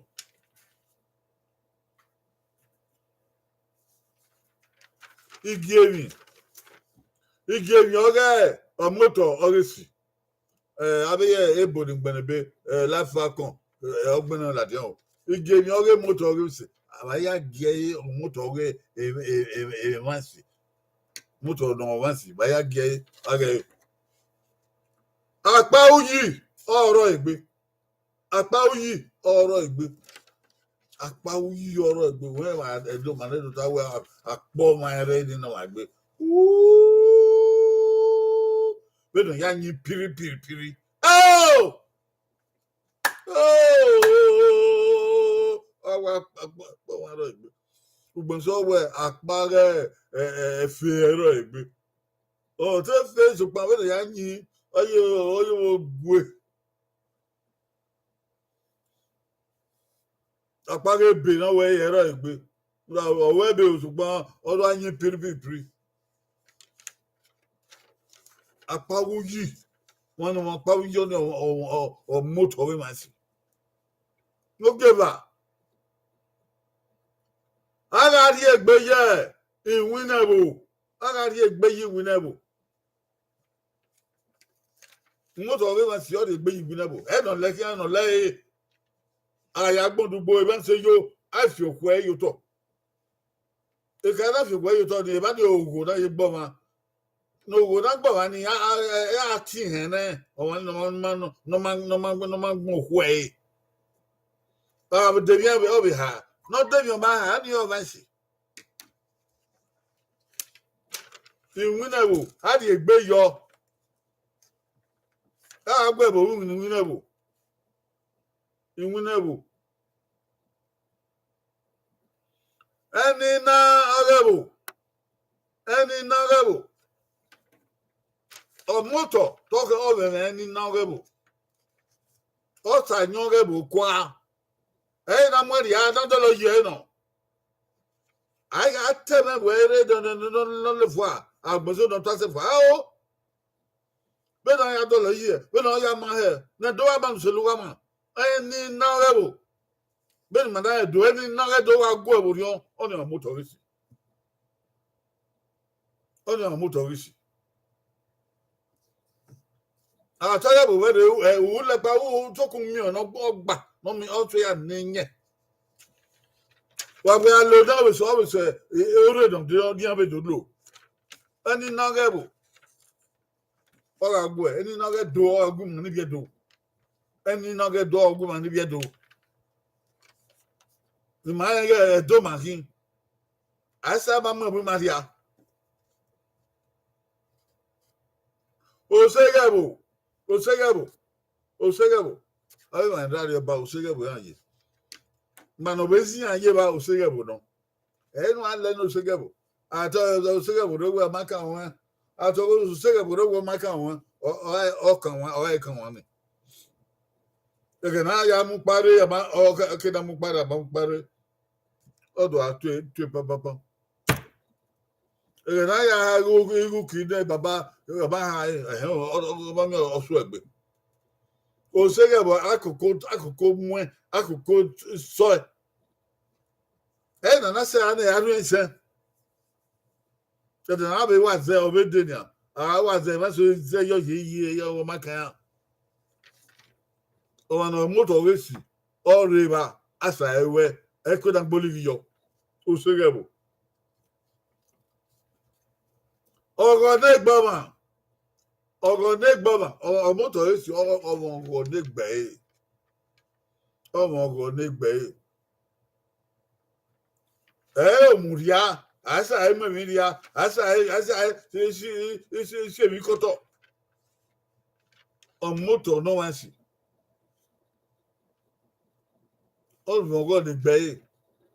Igiemwi, igiemwi ọghe ọmotọ ọghe esi. Eh, avbe ye ebo ni gbẹnnẹ ebe, eh, life falcon, eh, ọgbẹn na ladian o. Igiemwi ọghe ọmotọ ọghe esi. A ma ya gie ọmotọ ọghe emwa esi. Ọmotọ ne ọmwa esi, ma ya gie a ghe. Akpa uyi ọrọ egbe. Akpa uyi ọrọ egbe. Akpa uyi ọrọ egbe, wẹ wa ẹdẹ ọma ne do ta wẹ akpọ ọmwa rre ni nọ wa egbe. Vbene ọ ya yin piri piri piri. Oh! Oh! Akpa, akpa, akpa ọmwa rre egbe. Ugbẹn sẹ wẹ akpa ghẹ ẹfe rre egbe. Ọ te fe sokpan vbene ọ ya yin, ọ ye, ọ ye vbe gue. Akpa ghe ebe ne ọ wẹ ẹre egbe. Ọ wẹ ebe sokpan ọ do yin piri piri piri. Akpa ghe uyi, wọn ne akpa ghe uyi ọnii, ọ moto ọghe emwa si. Ogieva, a gha rhie egbe ye iwinna ẹvbo, a gha rhie egbe ye iwinna ẹvbo. Moto ọghe emwa si ọ rhie egbe ye iwinna ẹvbo. Ẹ nọ lẹ khian, ẹ nọ lẹ ẹre. A ya gbọn dugbo emwa se yo, a fi okhuo ẹre ye otọ. Ekẹn na fi okhuo ẹre ye otọ ni, emwa ni ogho na ye gbe ọmwa. Ne ogho na gbe ọmwa ni, a, a, a, a tie ihẹn nẹ, ọmwa ni nọ ma, nọ ma, nọ ma, nọ ma, nọ ma gbọn okhuo ẹre. Ọ de emwi ọ vbe ha, ne ọ de emwi ọ ma ha, a ni ọmwa si. Iwinna ẹvbo, a rhie egbe yọ. A gu ẹvbo ru iwinna ẹvbo. Iwinna ẹvbo. Ẹni na ọghe ẹvbo. Ẹni na ọghe ẹvbo. Ọ moto, te ọ khẹ ọ vbe mwẹ ẹni na ọghe ẹvbo. Ọ ta yan ọghe ẹvbo kua. Ẹ i na mu ẹre a na dọlọ ye ẹre nọ. A i gha te mwẹ wẹ erha nọ le fua, agbọn eso nọ ta sẹ fua. Ao. Vbene a ya dọlọ ye, vbene ọ ya ma hẹ, ne do gha ma selu gha ma. Ẹni na ọghe ẹvbo. Vbene ima na do, ẹni na ghẹ do gha gu ẹvbo orhiọn, ọnii ọmwa moto ọghe si. Ọnii ọmwa moto ọghe si. A ta ya vbe wẹ rre, ẹ, u lẹkpa, u, u tokun miẹn ọnọ ọgba, ne ọ miẹn, ọ tue ya ne yẹn. Wa vbe ya lo ne ọ vbe sẹ, ọ vbe sẹ, e, e, orre nọ, ọ dian vbe do lo. Ẹni na ghẹ ẹvbo. Ọ gha gu ẹe, ẹni na ghẹ do, ọ gha gu ima ni vbiẹ do. Ẹni na ghẹ do, ọ gha gu ima ni vbiẹ do. Ima rẹn ghẹ ẹdẹ ọmwa khin. A i sa ma mu ẹvbo ima rhia. Oseghẹvbo, Oseghẹvbo, Oseghẹvbo. Ọ i mwẹ rra rrie Ọba Oseghẹvbo iran ye. Ma ne ọ vbe zẹ iran ye evba Oseghẹvbo nọ. Ẹ i nu a lẹ ne Oseghẹvbo. A tọ Oseghẹvbo rre wẹ ọ ma kan ruẹn. A tọ Oseghẹvbo rre wẹ ọ ma kan ruẹn. Ọ, ọ, ọ kan ruẹn, ọ i kan ruẹn mẹ. Ẹghẹ ne a ya mu kpa rre, a ma, ọ ke, ke na mu kpa rre, a ma mu kpa rre. Ọ do a tue, tue papapa. Ẹghẹ ne a ya ha igho, igho ki nẹ baba, baba ha, ẹhẹn, ọ, ọ, ọ, ọ ma miẹn ọ suẹgbe. Oseghẹvbo, akoko, akoko muẹn, akoko sọe. Ẹ na na sẹ a nẹ a rhuẹn sẹ. Ẹdẹ na vbe wa zẹ ọ vbe de nian, a wa zẹ emwa eso zẹ yọ ye iye, yọ ọmwa kan iran. Ọmwa ne ọ moto ọghe si, ọ rre evba, a sa ẹre wẹ, ẹ i ku na gbe olighi yọ. Oseghẹvbo. Ọghọ ne egbe ọmwa, ọghọ ne egbe ọmwa, ọ, ọ moto ọghe si, ọ, ọ, ọmwa ọghọ ne egbe ẹre. Ọmwa ọghọ ne egbe ẹre. Ẹ i mu rhia, a i sa ẹre mu emwi rhia, a i sa ẹre, a i sa ẹre si, si, si, si emwi kotọ. Ọ moto ne ọmwa si. Ọ rhie ọghọ ne egbe ẹre.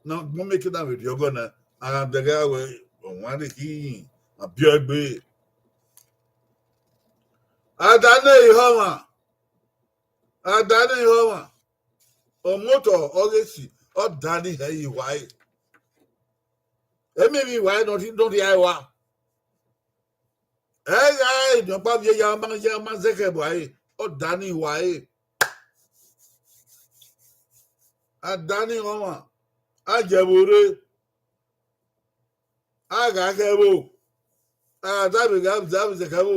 Na agbọn mieke na vbe rhie ọghọ na, a gha dẹghe a wẹ, ọmwa rre khin, a biẹ egbe. A da ne ehọ ọmwa, a da ne ehọ ọmwa. Ọ moto ọghe si, ọ da ni hẹ ye ihua ẹre. Emwi emwi ihua ẹre ne ọ rhie, ne ọ rhie ẹre rua. Ẹ i gha re ne ọkpa viẹ ya ma, ya ma zẹ khẹ vbe ẹre, ọ da ni ihua ẹre. A da ni ehọ ọmwa, a ye ẹvbo rre. A gha khẹ ẹvbo, a da vbe gha zẹ, a vbe zẹ khẹ ẹvbo.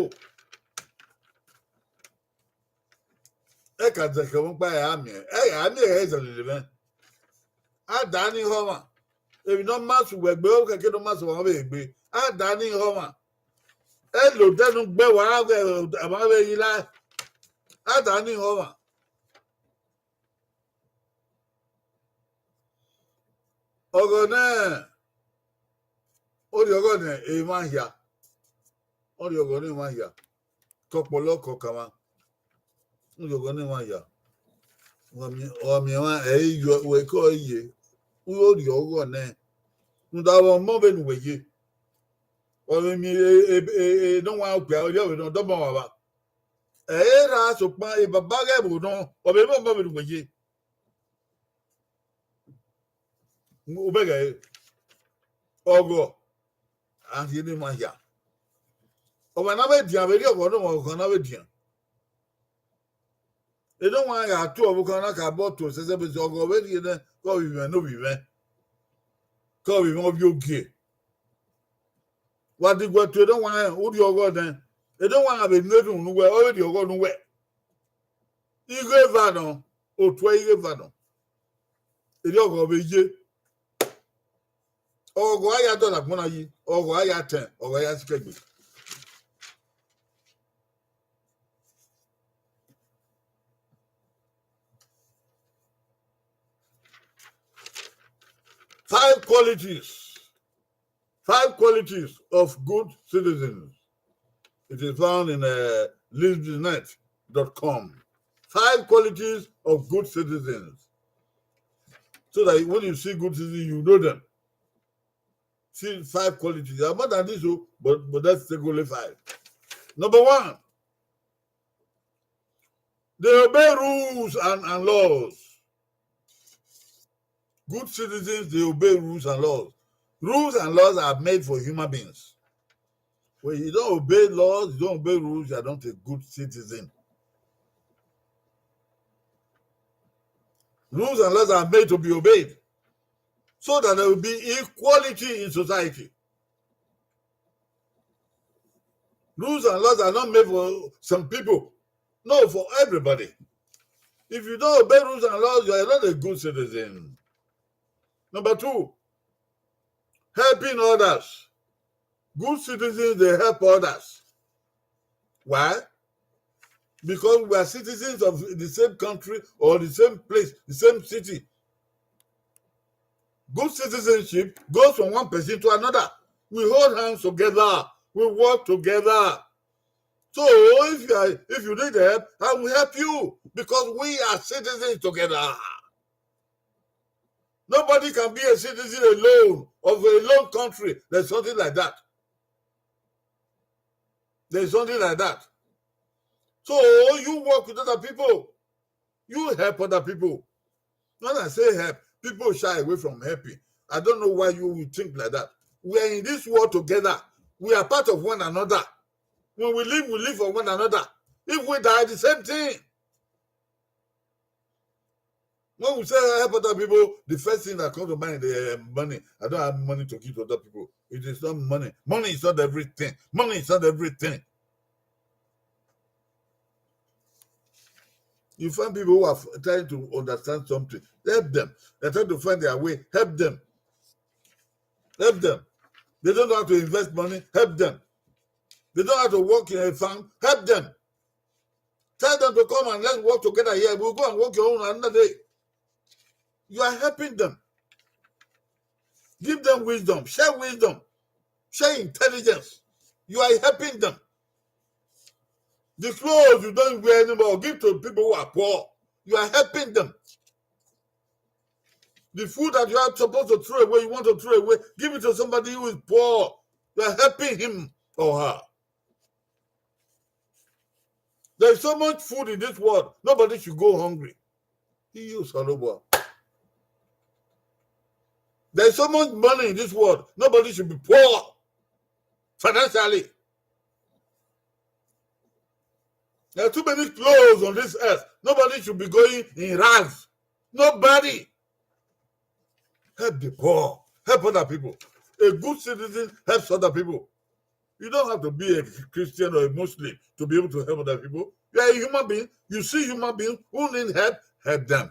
Ẹ ka zẹ khẹ ẹvbo ọkpa, ẹ a miẹn, ẹ a miẹn ẹre zẹ lele mwẹ. A da ni ehọ ọmwa. Emwi ne ọ ma sẹ uwẹ egbe, ọ kẹkẹ ne ọ ma sẹ ọmwa vbe egbe. A da ni ehọ ọmwa. Ẹ lo odẹ ne u gbe wa, a vbe, a ma vbe yi la. A da ni ehọ ọmwa. Ọghọ nẹ, ọ rhie ọghọ ne emwa hia, ọ rhie ọghọ ne emwa hia, ke ọkpọlọ ke ọkanmwa, ọ rhie ọghọ ne emwa hia. Wa miẹn, wa miẹn emwa, ẹ i yọ, wẹ ke ọ ye, u rhie ọghọ nẹ, rhunmwuda vbe ọmọ vbene uwẹ ye, wa vbe miẹn e, e, e, e, ne ọ wa okpia, ọ rhie ọvbe ne ọ dọmọ vbe ava. Ẹ i ra sokpan e baba ghẹ vbe nọ, ọ vbe miẹn ọmọ vbene uwẹ ye. Ubẹghe ọghọ, a rhie ne emwa hia. Ọmwa na vbe dian vbe rhie ọghọ ne ọmwa ọghọ na vbe dian. Ene ọmwa gha tu ọvbokhan na ka bọ to sẹsẹ vbe ọghọ vbe rhie nẹ, ke ọ vbe mwẹ ne ovbi mwẹ, ke ọ vbe mwẹ ovbi ogie. Wa diguẹ to ene ọmwa rẹn, u rhie ọghọ nẹ, ene ọmwa gha vbe nu erhunmwu ne uwẹ, ọ vbe rhie ọghọ ne uwẹ. Ighe eva nọ, otuẹ ighe eva nọ. Erriọ ọghọ vbe ye. Ọghọ a ya dọlọ agbọn na yi, ọghọ a ya tẹn, ọghọ a ya sikẹgbe. Five qualities, five qualities of good citizens. It is found in uh, lisbonnet dot com. Five qualities of good citizens. So that when you see good citizens, you know them. See five qualities. There are more than this, oh, but, but let's take only five. Number one, they obey rules and, and laws. Good citizens, they obey rules and laws. Rules and laws are made for human beings. When you don't obey laws, you don't obey rules, you are not a good citizen. Rules and laws are made to be obeyed so that there will be equality in society. Rules and laws are not made for some people. No, for everybody. If you don't obey rules and laws, you are not a good citizen. Number two, helping others. Good citizens, they help others. Why? Because we are citizens of the same country or the same place, the same city. Good citizenship goes from one person to another. We hold hands together. We work together. So if you are, if you need help, I will help you because we are citizens together. Nobody can be a citizen alone of a lone country. There's something like that. There's something like that. So you work with other people. You help other people. When I say help, people shy away from helping. I don't know why you will think like that. We are in this world together. We are part of one another. When we live, we live for one another. If we die, the same thing. When we say help other people, the first thing that comes to mind is uh, money. I don't have money to give to other people. It is not money. Money is not everything. Money is not everything. You find people who are trying to understand something, help them. They're trying to find their way, help them. Help them. They don't know how to invest money, help them. They don't know how to work in a farm, help them. Tell them to come and let's work together here. We'll go and work your own another day. You are helping them. Give them wisdom, share wisdom, share intelligence. You are helping them. The clothes you don't wear anymore, give to people who are poor. You are helping them. The food that you are supposed to throw away, you want to throw away, give it to somebody who is poor. You are helping him or her. There is so much food in this world, nobody should go hungry. There is so much money in this world, nobody should be poor financially. There are too many clothes on this earth. Nobody should be going in rags. Nobody. Help the poor. Help other people. A good citizen helps other people. You don't have to be a Christian or a Muslim to be able to help other people. You are a human being. You see human beings who need help, help them.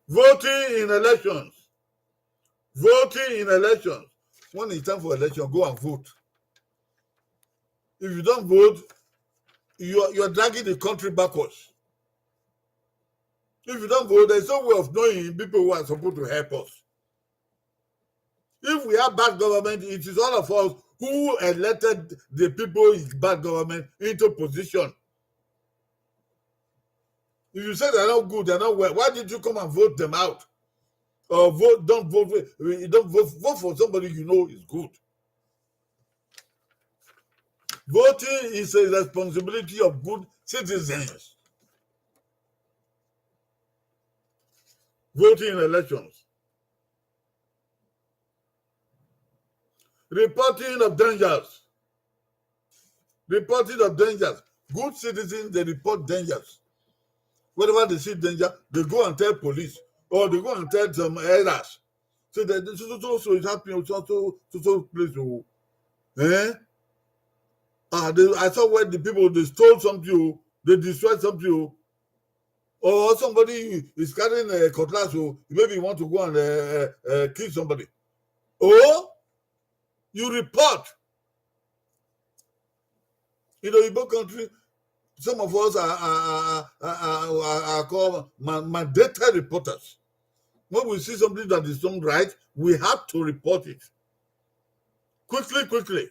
Voting in elections. Voting in elections. When it's time for election, go and vote. If you don't vote, you are, you are dragging the country backwards. If you don't vote, there's no way of knowing people who are supposed to help us. If we have bad government, it is all of us who elected the people in bad government into position. If you say they're not good, they're not well, why did you come and vote them out? Or vote, don't vote, for- don't vote, vote for somebody you know is good. Voting is a responsibility of good citizens. Voting in elections. Reporting of dangers. Reporting of dangers. Good citizens, they report dangers. Whenever they see danger, they go and tell police, or they go and tell some elders. So that this so, so, so is happening, so, so, so, so place. Oh. Eh? Ah, they, I saw where the people, they stole something, oh, they destroyed something, oh. Or somebody is carrying a cutlass, oh, maybe he want to go and uh, uh, uh, kill somebody. Or you report. In the Igbo country, some of us are, are, are, are, are, are called ma- mandated reporters. When we see something that is not right, we have to report it. Quickly, quickly.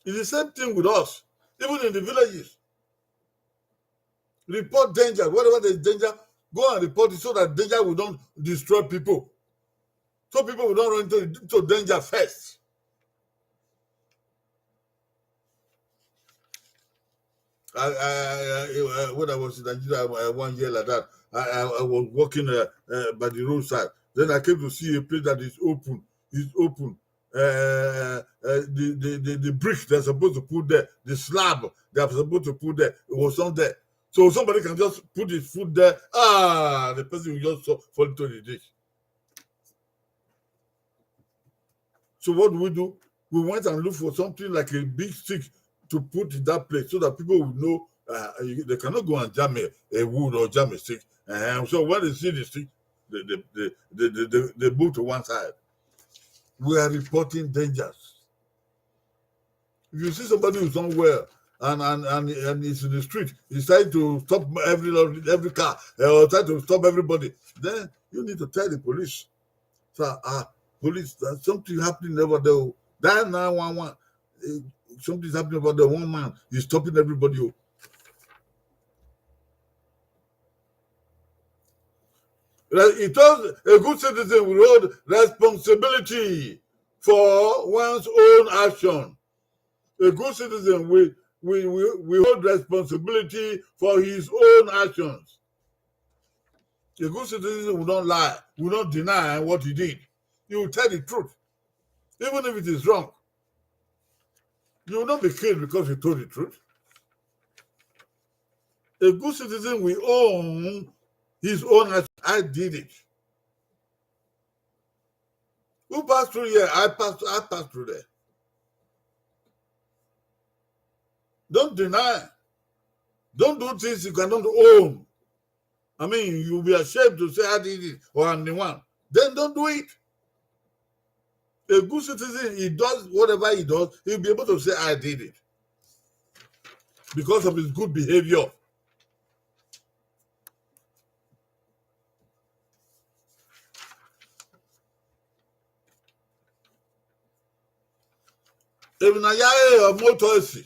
It's the same thing with us, even in the villages. Report danger. Wherever there's danger, go and report it so that danger will not destroy people. So people will not run into, into danger first. I, I, I, I, when I was in Nigeria uh, one year like that, I, I, I was walking uh, uh, by the roadside. Then I came to see a place that is open. It's open. Uh, uh, the, the, the, the brick they're supposed to put there, the slab they're supposed to put there, it was not there. So somebody can just put his foot there. Ah, the person will just so- fall into the ditch. So what do we do? We went and looked for something like a big stick to put in that place so that people would know uh, you- they cannot go and jam a, a wood or jam a stick. Uh, so when they see the stick, they, they, they, they, they, they, they move to one side. We are reporting dangers. If you see somebody who's not well and and and, and is in the street, he's trying to stop every lorry, every car, eh, or try to stop everybody, then you need to tell the police. So, ah, police, there's something happening over there. Oh. Dial nine one one. Eh, Something's happening over there. One man is stopping everybody. Oh. Re- It tells a good citizen will hold responsibility for one's own action. A good citizen will, will, will, will hold responsibility for his own actions. A good citizen will not lie, will not deny what he did. He will tell the truth, even if it is wrong. You will not be killed because you told the truth. A good citizen will own his own action. I did it. Who passed through here? I passed, I passed through there. Don't deny. Don't do things you cannot own. I mean, you'll be ashamed to say I did it or I'm the one. Then don't do it. A good citizen, he does whatever he does, he'll be able to say I did it because of his good behavior. Emwi ne a ya re ọmotọ esi.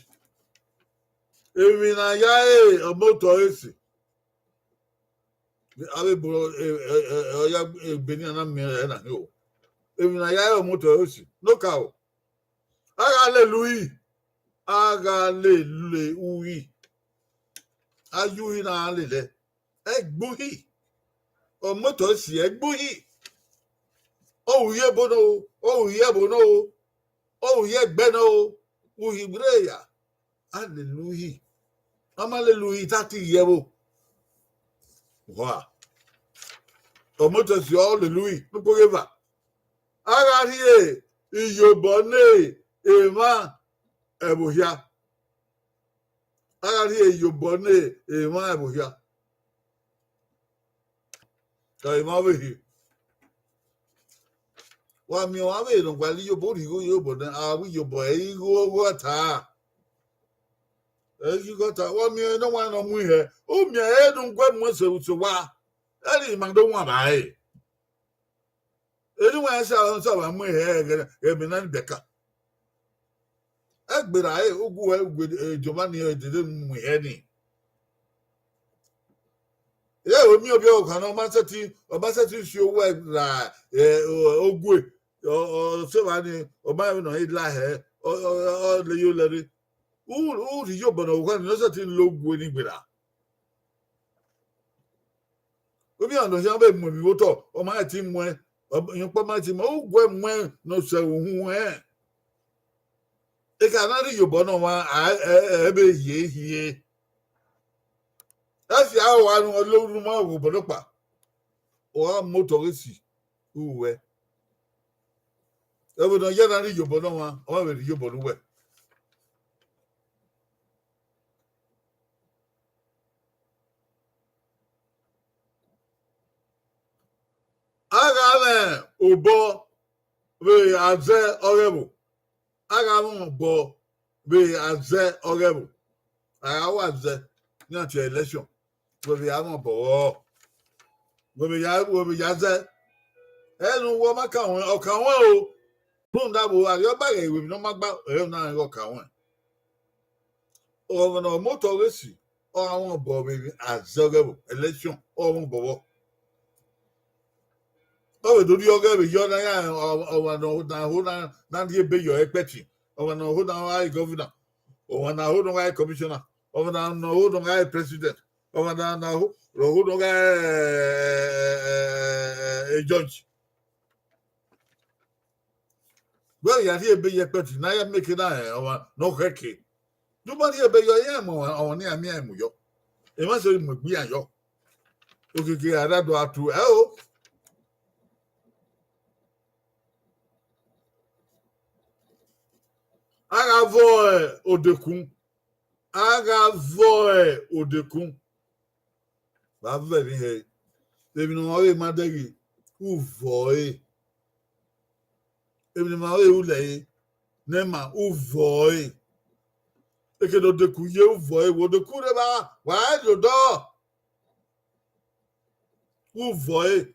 Emwi ne a ya re ọmotọ esi. Avbe ebo ọya egbe ni a na miẹn ẹre na hin o. Emwi ne a ya re ọmotọ esi. No ka o. A gha lele uhi. A gha lele uhi. A ya uhi na lele. Ẹgbuhi. Ọmotọ esi ẹgbuhi. Ọ ru ye ebo nọ o, ọ ru ye ẹvbo nọ o, ọ ru ye ẹgbẹ nọ o, uhi gbe ya. A lele uhi. A ma lele uhi, te a ti ye ẹvbo. Wa. Ọmotọ esi ọ lele uhi, ne ukpo ghe eva. A gha rhie iyobọ ne emwa ẹvbo hia. A gha rhie iyobọ ne emwa ẹvbo hia. Ka emwa vbe rhie. Wa miẹn ọmwa vbe ne ọ gua la iyobọ, rhie igho iyobọ nẹ, a ru iyobọ ẹre igho ọghe ta. Ẹ ghi gọta, wa miẹn ne ọmwa nọ mu ihẹ, u miẹn ẹre ne u gu ẹmwẹ sẹ owa, ẹre ima do wan vba ẹre. Eni wa sa sa wa mu ihẹ ghẹ mẹ na ni bẹka. Ẹgbera ẹre, ugu ẹre, ugu Giovanni ẹre dede mu ihẹ ni. Ẹ, omiẹn ọbiọka nọ, ọ ma sẹtin, ọ ma sẹtin si owẹ ra, ẹ, ogue, ọ, ọ, ọ sẹ evba ni, ọ ma rẹn vbene ọ i la hẹ, ọ, ọ, ọ, ọ le yo lẹre. U, u rhie iyobọ ne owa ni, ne ọ sẹtin la ogue ni gberra. Vbene ọ khian vbe mu emwi vbe otọ, ọ ma rẹn ti muẹn, ọ, emwi ọkpa ma rẹn ti muẹn, ugu ẹmwẹ ne ọ sẹ uhunmwu ẹn. Eka na rhie iyobọ ne ọmwa, a, ẹ, ẹ, ẹ vbe hie hie. Ẹ fi aro wa nu, ọ lo unu ma gho obọ nọkpa. Ọ gha mu otọ ghe si, u wẹ. Ẹvbo ne ọ ya na rhie iyobọ ne ọmwa, ọ ma vbe rhie iyobọ ne uwẹ. A gha mwẹ obọ vbe azẹ ọghẹvbo, a gha mwẹ obọ vbe azẹ ọghẹvbo, a gha wa zẹ ne a tie election, wẹ vbe ya mwẹ obọ vbọ, wẹ vbe ya, wẹ vbe ya zẹ. Ẹnu wẹ ọ ma kan ruẹn, ọ kan ruẹn o. Rhunmwuda vbe arriọba ghẹ vbe emwi ne ọ ma gba, ẹre na rẹn ghe ọ kan ruẹn. Ọmwa ne ọ mu otọ ghe si, ọ gha mwẹ obọ vbe azẹ ọghẹvbo, election, ọ mwẹ obọ vbọ. Ọ vbe do rhie ọghẹe vbe yọ na ya, ọ, ọmwa ne ọ na ho na, na rhie ebe yọ ẹkpẹtin, ọmwa ne ọ ho na gha re governor, ọmwa ne ọ ho na gha re commissioner, ọmwa ne ọ ho na gha re president, ọmwa ne ọ ho, ne ọ ho na gha re, eh, judge. Wẹ ya rhie ebe ye ẹkpẹtin na ya make na rẹn ọmwa ne ọ khẹke. Ne u ma rhie ebe yọ, iran mu ọmwa, ọmwa ne iran miẹn mu yọ. Emwa sẹ mu egbe iran yọ. Okiekie a da do a tu ẹo. A gha vọ, eh, odekun. A gha vọ, eh, odekun. Vbe a vẹ vbe hẹ, emwi ne ọ ma vbe ma dẹghe, u vọ ẹre. Emwi ne ọ ma vbe ru lẹ ẹre, ne ẹ ma, u vọ ẹre. Eke ne odekun ye, u vọ ẹre, vbe odekun rre evba, wa rẹn rhie odọ. U vọ ẹre.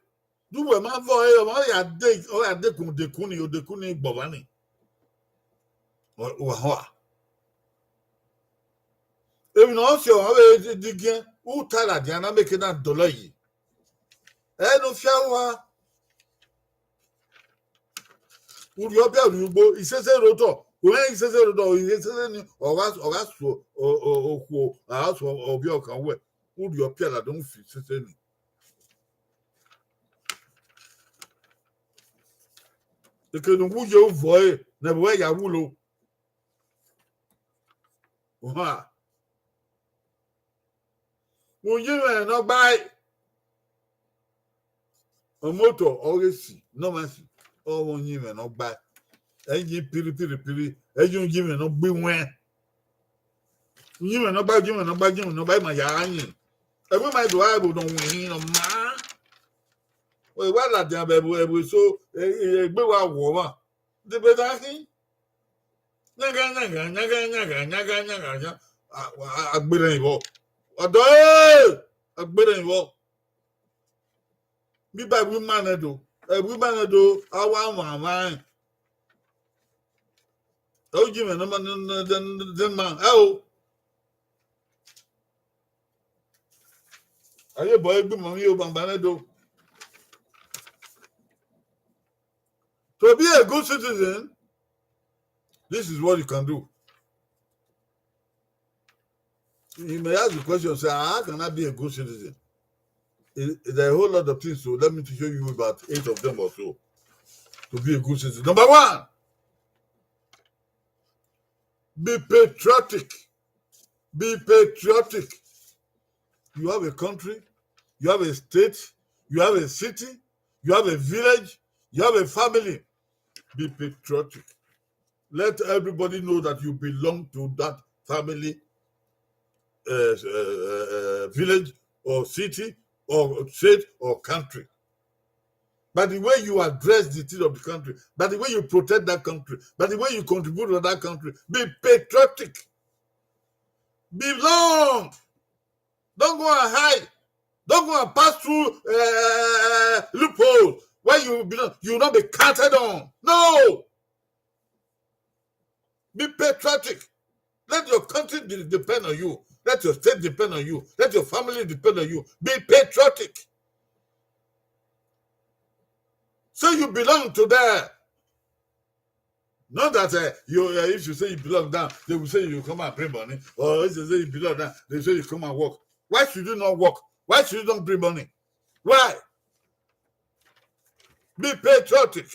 De uwẹ ma vọ ẹre, ọ ma ya de, ọ ya dekun odekun ni, odekun ni gbọmwa ni. Wa họn a. Emwi ne ọ si ọmwa vbe digiẹn, u ta ladian na make na dọlọ yi. Ẹ ne u fia ru ha. U rhie ọbia rhie ugbo, isese rre otọ, u rẹn isese rre otọ, isese ni, ọ gha, ọ gha su o, o, okhuo, a gha su ọbia ọkan wẹ, u rhie ọbia ladian u fi isese ni. Eke ne u wu ye u vọ ẹre, ne ẹvbo ruẹ ya wulo. Ohan. Uyinmwẹ ne ọ gbae. Ọmotọ ọghe si, ne ọ ma si, ọ mwẹ uyinmwẹ ne ọ gbae. Ẹ yi piri, piri, piri, ẹ yi uyinmwẹ ne ọ gbe iwẹn. Uyinmwẹ ne ọ gbae, uyinmwẹ ne ọ gbae, uyinmwẹ ne ọ gbae, ima ya gha yin. Ẹvbo ima do gha ẹvbo ne ọ winhin ne ọ maa. Wẹ wa ladian vbe ẹvbo, ẹvbo eso, e, e, egbe wa wọ ọmwa. Debe da khin. Nyaga, nyaga, nyaga, nyaga, nyaga, nyaga, nyaga. A, a, a gberẹn vbọ. Ọdọ, e, a gberẹn vbọ. Biba ẹvbo ima nẹ do. Ẹvbo ima nẹ do, a wa mwamwa rẹn. Ẹ o ji mwẹ ne ma, ne, ne, ne, ne ma, ẹ o. Aye bọ egbe ma mi o bangba nẹ do. To be a good citizen, this is what you can do. You may ask the question, say, "How can I be a good citizen?" It, there are a whole lot of things, so let me show you about eight of them or so to be a good citizen. Number one, be patriotic. Be patriotic. You have a country, you have a state, you have a city, you have a village, you have a family. Be patriotic. Let everybody know that you belong to that family, uh, uh, uh, village or city or state or country. By the way you address the thing of the country, by the way you protect that country, by the way you contribute to that country, be patriotic. Belong. Don't go and hide. Don't go and pass through uh, loophole where you belong. You will not be counted on. No. Be patriotic. Let your country de- depend on you. Let your state depend on you. Let your family depend on you. Be patriotic. So you belong to there. Not that uh, you, uh, if you say you belong down, they will say you come and bring money. Or if they say you belong down, they say you come and work. Why should you not work? Why should you not bring money? Why? Be patriotic.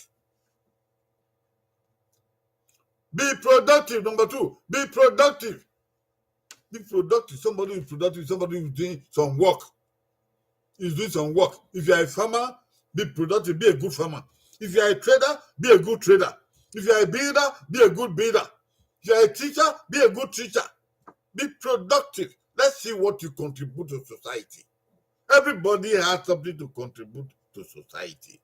Be productive. Number two, be productive. Be productive. Somebody who is productive, somebody who is doing some work. Is doing some work. If you are a farmer, be productive, be a good farmer. If you are a trader, be a good trader. If you are a builder, be a good builder. If you are a teacher, be a good teacher. Be productive. Let's see what you contribute to society. Everybody has something to contribute to society.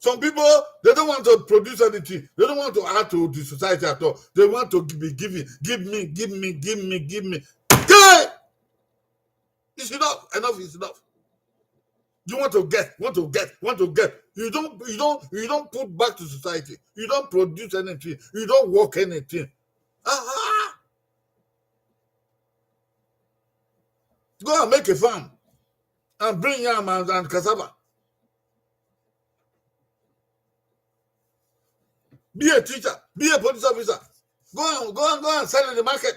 Some people, they don't want to produce anything. They don't want to add to the society at all. They want to be giving. Give me, give me, give me, give me. Okay! It's enough. Enough is enough. You want to get, want to get, want to get. You don't, you don't, you don't put back to society. You don't produce anything. You don't work anything. Ah, ah. Go and make a farm and bring yam and, and cassava. Be a teacher, be a police officer. Go and go and go and sell in the market.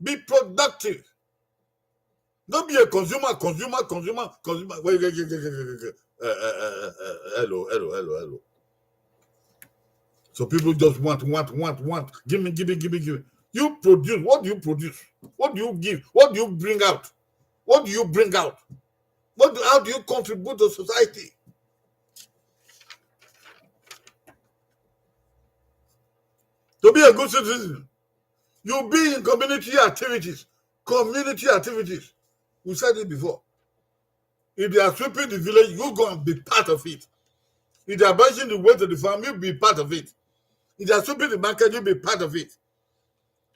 Be productive. Don't be a consumer, consumer, consumer, consumer. Wait, wait, wait, wait, wait, wait, wait. Uh, uh, uh, uh, uh, hello, hello, hello, hello. So people just want, want, want, want. Give me, give me, give me, give me. You produce. What do you produce? What do you give? What do you bring out? What do you bring out? What do, how do you contribute to society? To be a good citizen, you be in community activities. Community activities. We said it before. If they are sweeping the village, you go and be part of it. If they are bashing the way to the farm, you be part of it. If they are sweeping the market, you be part of it.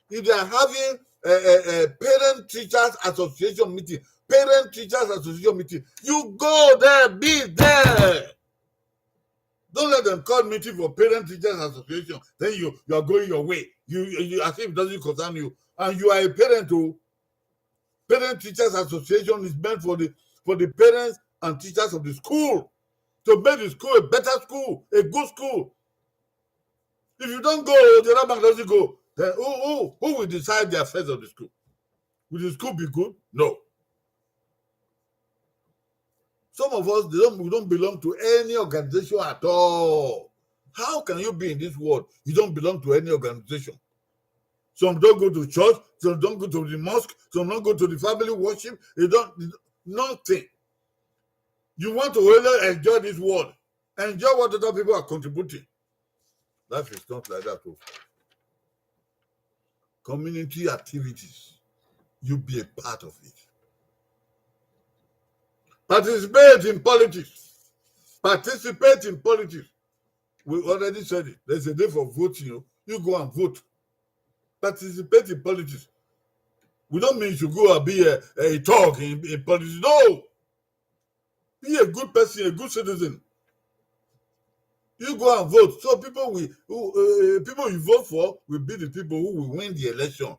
If they are having a, a, a parent teachers association meeting, parent teachers association meeting, you go there, be there. Don't let them call meeting for parent teachers association. Then you, you are going your way. You, you, you as if it doesn't concern you. And you are a parent, oh. Parent teachers association is meant for the, for the parents and teachers of the school to make the school a better school, a good school. If you don't go, the other man doesn't go. Then who, who, who will decide the affairs of the school? Will the school be good? No. Some of us, they don't, we don't belong to any organization at all. How can you be in this world? You don't belong to any organization. Some don't go to church, some don't go to the mosque, some don't go to the family worship. They don't, nothing. You want to really enjoy this world. Enjoy what other people are contributing. Life is not like that, oh. Community activities, you be a part of it. Participate in politics. Participate in politics. We already said it. There's a day for voting. You, you go and vote. Participate in politics. We don't mean you should go and be a, a thug in, in politics. No. Be a good person, a good citizen. You go and vote. So people will, who, uh, people you vote for will be the people who will win the election.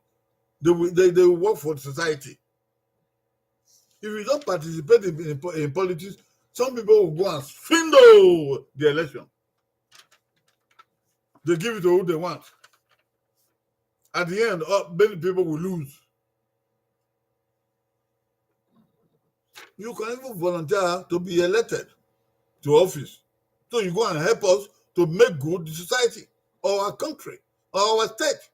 They will, they, they will work for society. If you don't participate in, in, in politics, some people will go and swindle the election. They give it to who they want. At the end, uh, many people will lose. You can even volunteer to be elected to office. So you go and help us to make good the society, or our country, or our state.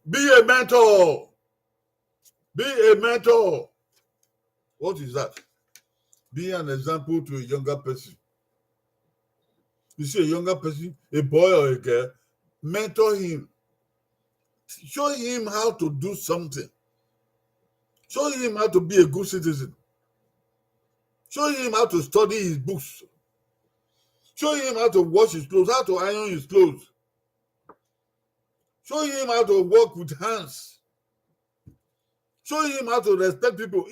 Be a mentor. Be a mentor. What is that? Be an example to a younger person. You see a younger person, a boy or a girl, mentor him. Show him how to do something. Show him how to be a good citizen. Show him how to study his books. Show him how to wash his clothes, how to iron his clothes. Show him how to work with hands. Show him how to respect people.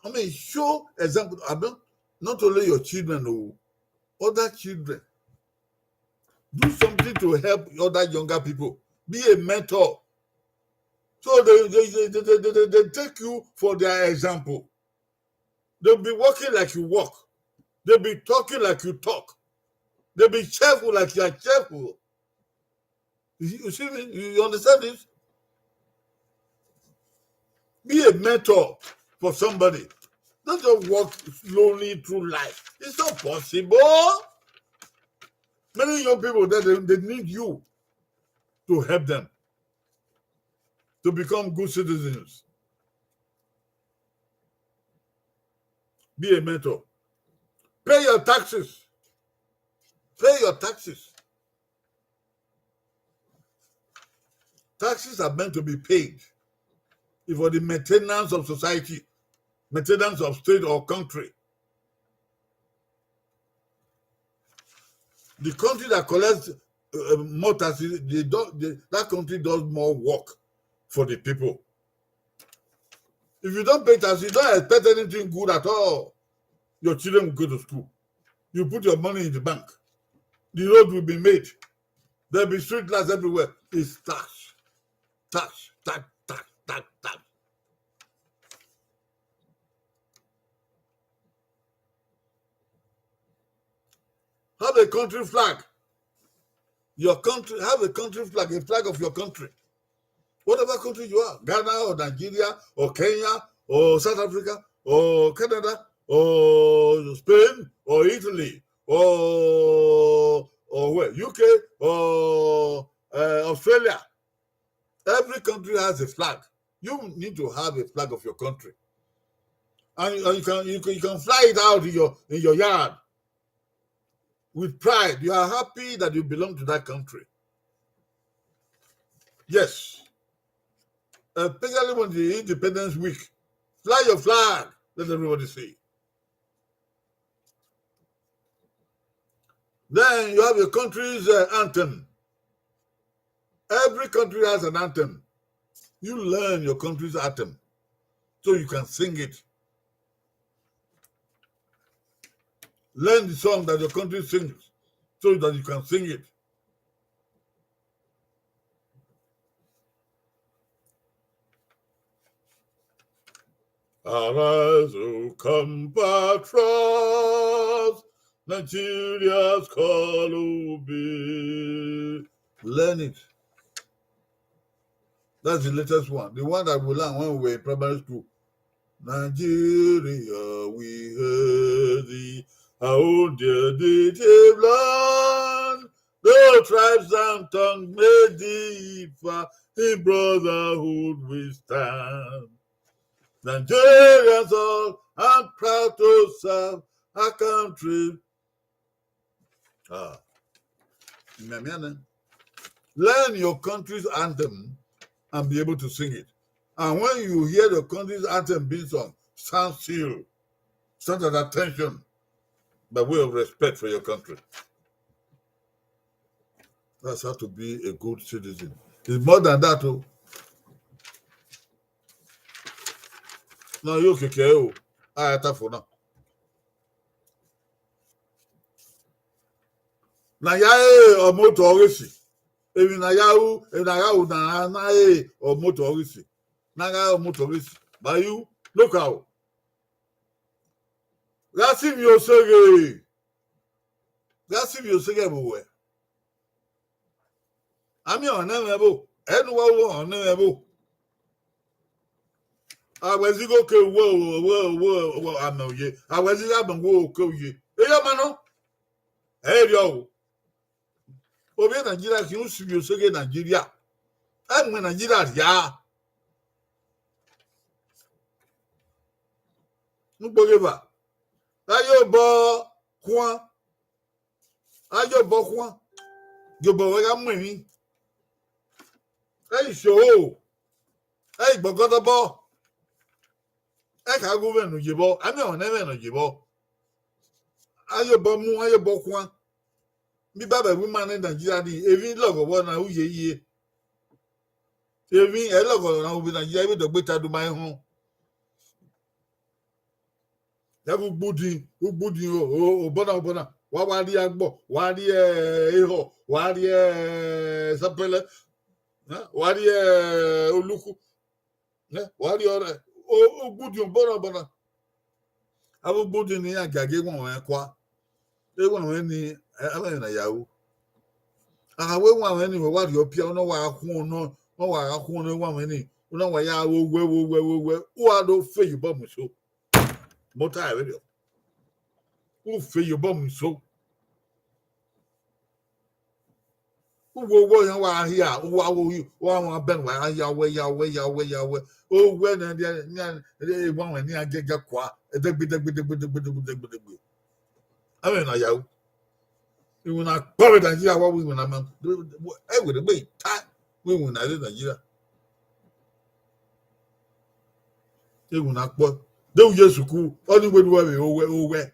I mean, show example. I don't, not only your children, oh, other children. Do something to help other younger people. Be a mentor. So they, they, they, they, they, they, they take you for their example. They'll be walking like you walk. They'll be talking like you talk. They'll be cheerful like you are cheerful. You, you see me? You, you understand this? Be a mentor for somebody. Don't just walk lonely through life. It's not possible. Many young people that they, they need you to help them to become good citizens. Be a mentor. Pay your taxes. Pay your taxes. Taxes are meant to be paid for the maintenance of society, maintenance of state or country. The country that collects uh, more taxes, they do, they, that country does more work for the people. If you don't pay tax, you don't expect anything good at all. Your children will go to school. You put your money in the bank. The road will be made. There'll be street lights everywhere. It's tax, tax, tax, tax, tax, tax. Have a country flag. Your country, have a country flag, a flag of your country. Whatever country you are, Ghana or Nigeria or Kenya or South Africa or Canada or Spain or Italy or or where, U K or uh, Australia. Every country has a flag. You need to have a flag of your country. And, and you can you can you can fly it out in your in your yard with pride. You are happy that you belong to that country. Yes. Especially when the Independence Week. Fly your flag. Let everybody see. Then you have your country's uh, anthem. Every country has an anthem. You learn your country's anthem so you can sing it. Learn the song that your country sings so that you can sing it. Arise, O compatriots, Nigeria's call will be. Learn it. That's the latest one. The one that we learned when we were in primary school. Nigeria, we hail thee, our own dear native land. No tribes and tongue may differ, in brotherhood we stand. Nigerians all are proud to serve our country. Ah. Learn your country's anthem and be able to sing it. And when you hear the country's anthem being sung, stand still. Stand at attention by way of respect for your country. That's how to be a good citizen. It's more than that, oh. Now you okay, oh. I have for now. Na ya e ọmotọ ọghe esi. Emwi na ya ru, emwi na gha ru na na e ọmotọ ọghe esi. Na gha ọmotọ ọghe esi. Ba yu, look out. Gha sivbi oseghe. Gha sivbi oseghe vbe uwẹ. Amẹ ọnrẹn mwẹ vbo, ẹ ne uwa ru ọnrẹn mwẹ vbo. A wẹ zighe oke uwẹ, uwẹ, uwẹ, uwẹ amẹ oye. A wẹ zighe amẹ uwẹ oke oye. Eya ma nọ. Ẹ i rriọ o. Ovbi Nigeria khin u sivbi oseghe Nigeria. Ẹ mu Nigeria rhia. Nugbo ghe eva. Gha ye obọ khuan. A ye obọ khuan. Gie obọ ruẹ gha mu emwi. Ẹ i sio. Ẹ i gbọgọdọbọ. Ẹ ka ghe uvẹn ne u ye vbọ, a miẹn ọmwa ne ẹmwẹ ne ọ ye vbọ. A ye obọ mu, a ye obọ khuan. Bible wẹẹ ima ne Nigeria ni, emwi lọghọ vbọ na u ye ye. Emwi ẹ lọghọ na u vbe Nigeria, emwi dọgbe ta do ma họn. Ya ghe ugbudin, ugbudin o, o, obọ na, obọ na. Wa, wa rrie agbọ, wa rrie ehọ, wa rrie sapẹlẹ, eh, wa rrie olukhu, eh, wa rrie ọrẹ, o, ugbudin obọ na, obọ na. Avbe ugbudin ni iran giagia wanwan kua. Ewanmwẹ ni, eh, avbe na ya ru. A wẹ ewanmwẹ ni, wẹ wa rhie ọpia, ọ na wa khuọn nọ, ọ na wa gha khuọn nọ ewanmwẹ ni, ọ na wa ya ru owẹ, owẹ, owẹ, owẹ, u wa do fe ye obọ mu eso. Mẹ ta ẹre vberriọ. U fe ye obọ mu eso. U wo owẹ, ọ yan wa hia, u wa wo, u wa wan bẹn, wa ya owẹ, ya owẹ, ya owẹ, ya owẹ. Owẹ ne, ne, ne, ewanmwẹ ne iran giẹgiẹ kua, degbe, degbe, degbe, degbe, degbe, degbe, degbe. Avbe na ya ru. Iwinna kpọ vbe Nigeria, wa wẹ iwinna ma. Ẹwe degbe ta, wẹ iwinna rre Nigeria. Iwinna kpọ. De u ye sukuu, ọ ni wẹ ne uwẹ vbe owẹ, owẹ.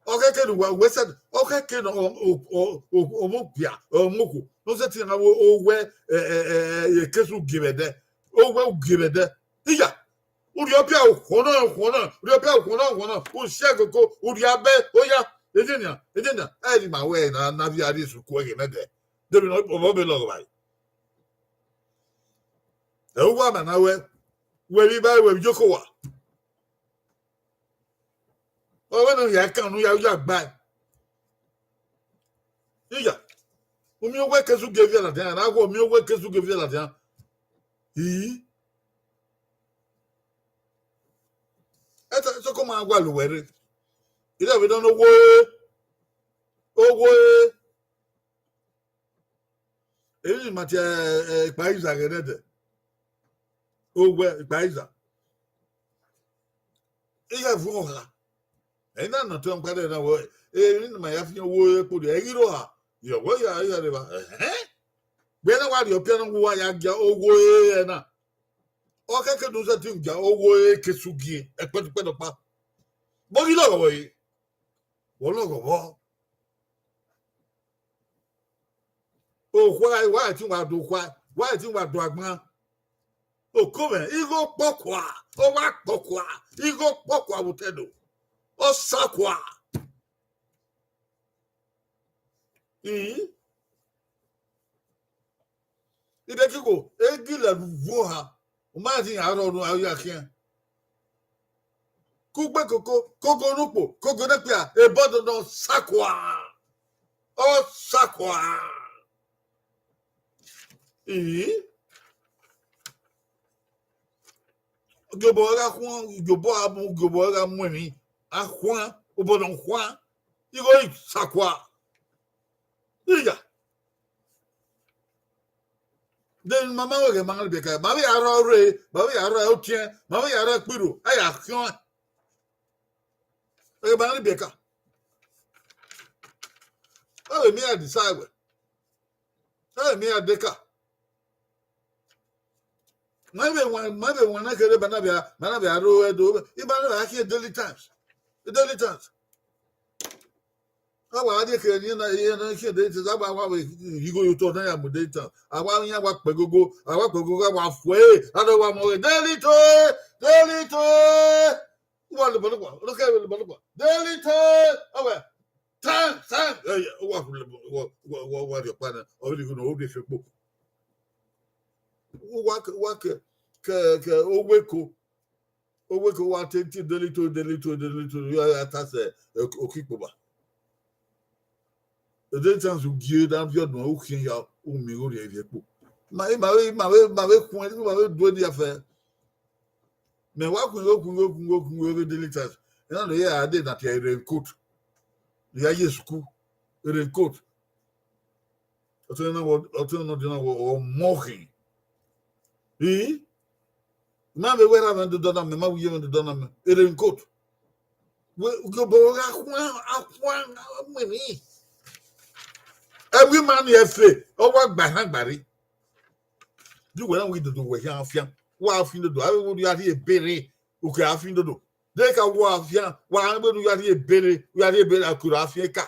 Ọ khẹke ne uwa, uwẹ sẹ, ọ khẹke ne ọ, ọ, ọ, ọ, ọmọ okpia, ọmọ okhuo, ne ọ sẹtin gha vbe owẹ, ẹ, ẹ, ẹ, ẹ, ekesu gie vbe ẹdẹ, owẹ u gie vbe ẹdẹ. Iya, u rhie ọpia, u khuọn nọ, u khuọn nọ, u rhie ọpia, u khuọn nọ, u khuọn nọ, u si ẹgoko, u rhie abẹ, oya, eje nian, eje nian, ẹ i re ima wẹ na, na via rrie sukuu ẹghẹ nẹdẹ. Debi ne ọ, ọ be lọghọ vbare. Ẹ uwa ma na wẹ, wẹ vbe iba, wẹ vbe iyoko wa. Ọ wẹ ne u ya kan, ne u ya, u ya gba. Iya, u miẹn owẹ ekesu gie vbe ladian, na wẹ u miẹn owẹ ekesu gie vbe ladian. Ii. Ẹta, sokọ ma wa lu wẹ rre. Ida vbe dọn ne owo e, owo e. Emwi ni ma tie, eh, ikpa iza ghe nẹdẹ. Owẹ ikpa iza. Ighẹ vuọn ọha. Ẹ i na nọ ọtẹn ọkpa dẹ na wẹ, emwi ne ima ya fian wo ekpo de, ẹ i ghi rrọọ ha. Yọ wẹ ya, ya rre evba. Ẹhẹn. Gbe na wa rhie ọpia na, wa ya gia owo ẹre na. Ọ kẹkẹ do sẹtin gia owo ẹre ke su gie, ẹkpẹdẹkpẹdẹ ọkpa. Vbọ ghi lọghọ vbọ re? Vbọ lọghọ vbọ? Okhua, wa ẹtin wa do okhua, wa ẹtin wa do agban. Oko mwẹ, igho kpọkua, ọ wa kpọkua, igho kpọkua vbe otọ Ẹdo. Ọ sa kua. Ii. Idẹkigho, e gilẹ vbe uwu oha, u ma rẹn ya rrọọ unu, a ya khian. Kugbe koko, kogo ne ukpo, kogo ne ekpia, ebọdọ nọ sa kua. Ọ sa kua. Ii. Gie obọ gha khuan, gie obọ gha mu, gie obọ gha mu emwi. A khuan, obọ nọ khuan. Igho i sa kua. Iya. De ma ma wẹ ghe ma rhie biẹka, ma vbe ya rrọọ rre, ma vbe ya rrọọ otiẹn, ma vbe ya rrọọ ẹkpirro, a ya khian. Ẹ ma rhie biẹka. Ọ vbe miẹn ya decide wẹ. Ẹ miẹn ya deka. Ma vbe wan, ma vbe wan na kherhe ba na vbe, ba na vbe aro Ẹdo, i ba na vbe khian Daily Times. Daily Times. A wa rhie kherhe ni na, ye na khian Daily Times, a wa, wa vbe igho ye otọ na ya mu Daily Times. A wa yan wa kpẹ gogo, a wa kpẹ gogo, a wa fue, a do wa mọ Daily Times, Daily Times. Uwa lobọ nọkpa, ọnọkẹ lobọ nọkpa. Daily Times, ọ wẹ, Times, Times. Ẹ, ẹ, uwa, uwa, uwa, uwa rhie ọkpa na, ọ vbe igho na, ọ vbe fi ekpo. Uwa ke, uwa ke, ke, ke oweko. Oweko wa te ti Daily Times, Daily Times, Daily Times, ya, ya ta sẹ, ẹ, okikpo ba. Daily Times u gie da viọ dun, u khian ya, u miẹn igho rhie rhie kpo. Ma, ma, ma, ma, ma vbe khuẹn, ma vbe duẹ dia fẹ. Mẹ wa khuẹn igho, khuẹn igho, khuẹn igho, khuẹn igho vbe Daily Times. Ena nọ ya de na tie raincoat. Ya ye sukuu, raincoat. Ọtẹn na wọ, ọtẹn na dina wọ, ọ mọ khin. Ii? Ma vbe wẹ ra mwẹ dodọ na mẹ, ma vbe ye mwẹ dodọ na mẹ. Raincoat. Wẹ, gie obọ gha khuan, a khuan, a mu emwi. Ẹvbo ima ni ẹfe, ọ wa gba ẹhan gba rre. Di uwẹ na wẹ dodo wẹ khian afian. Wa afian dodo, avbe vbe u ya rhie ebe rre, u ke afian dodo. De ka wa afian, wa vbe ne u ya rhie ebe rre, u ya rhie ebe rre, a kuru afian eka.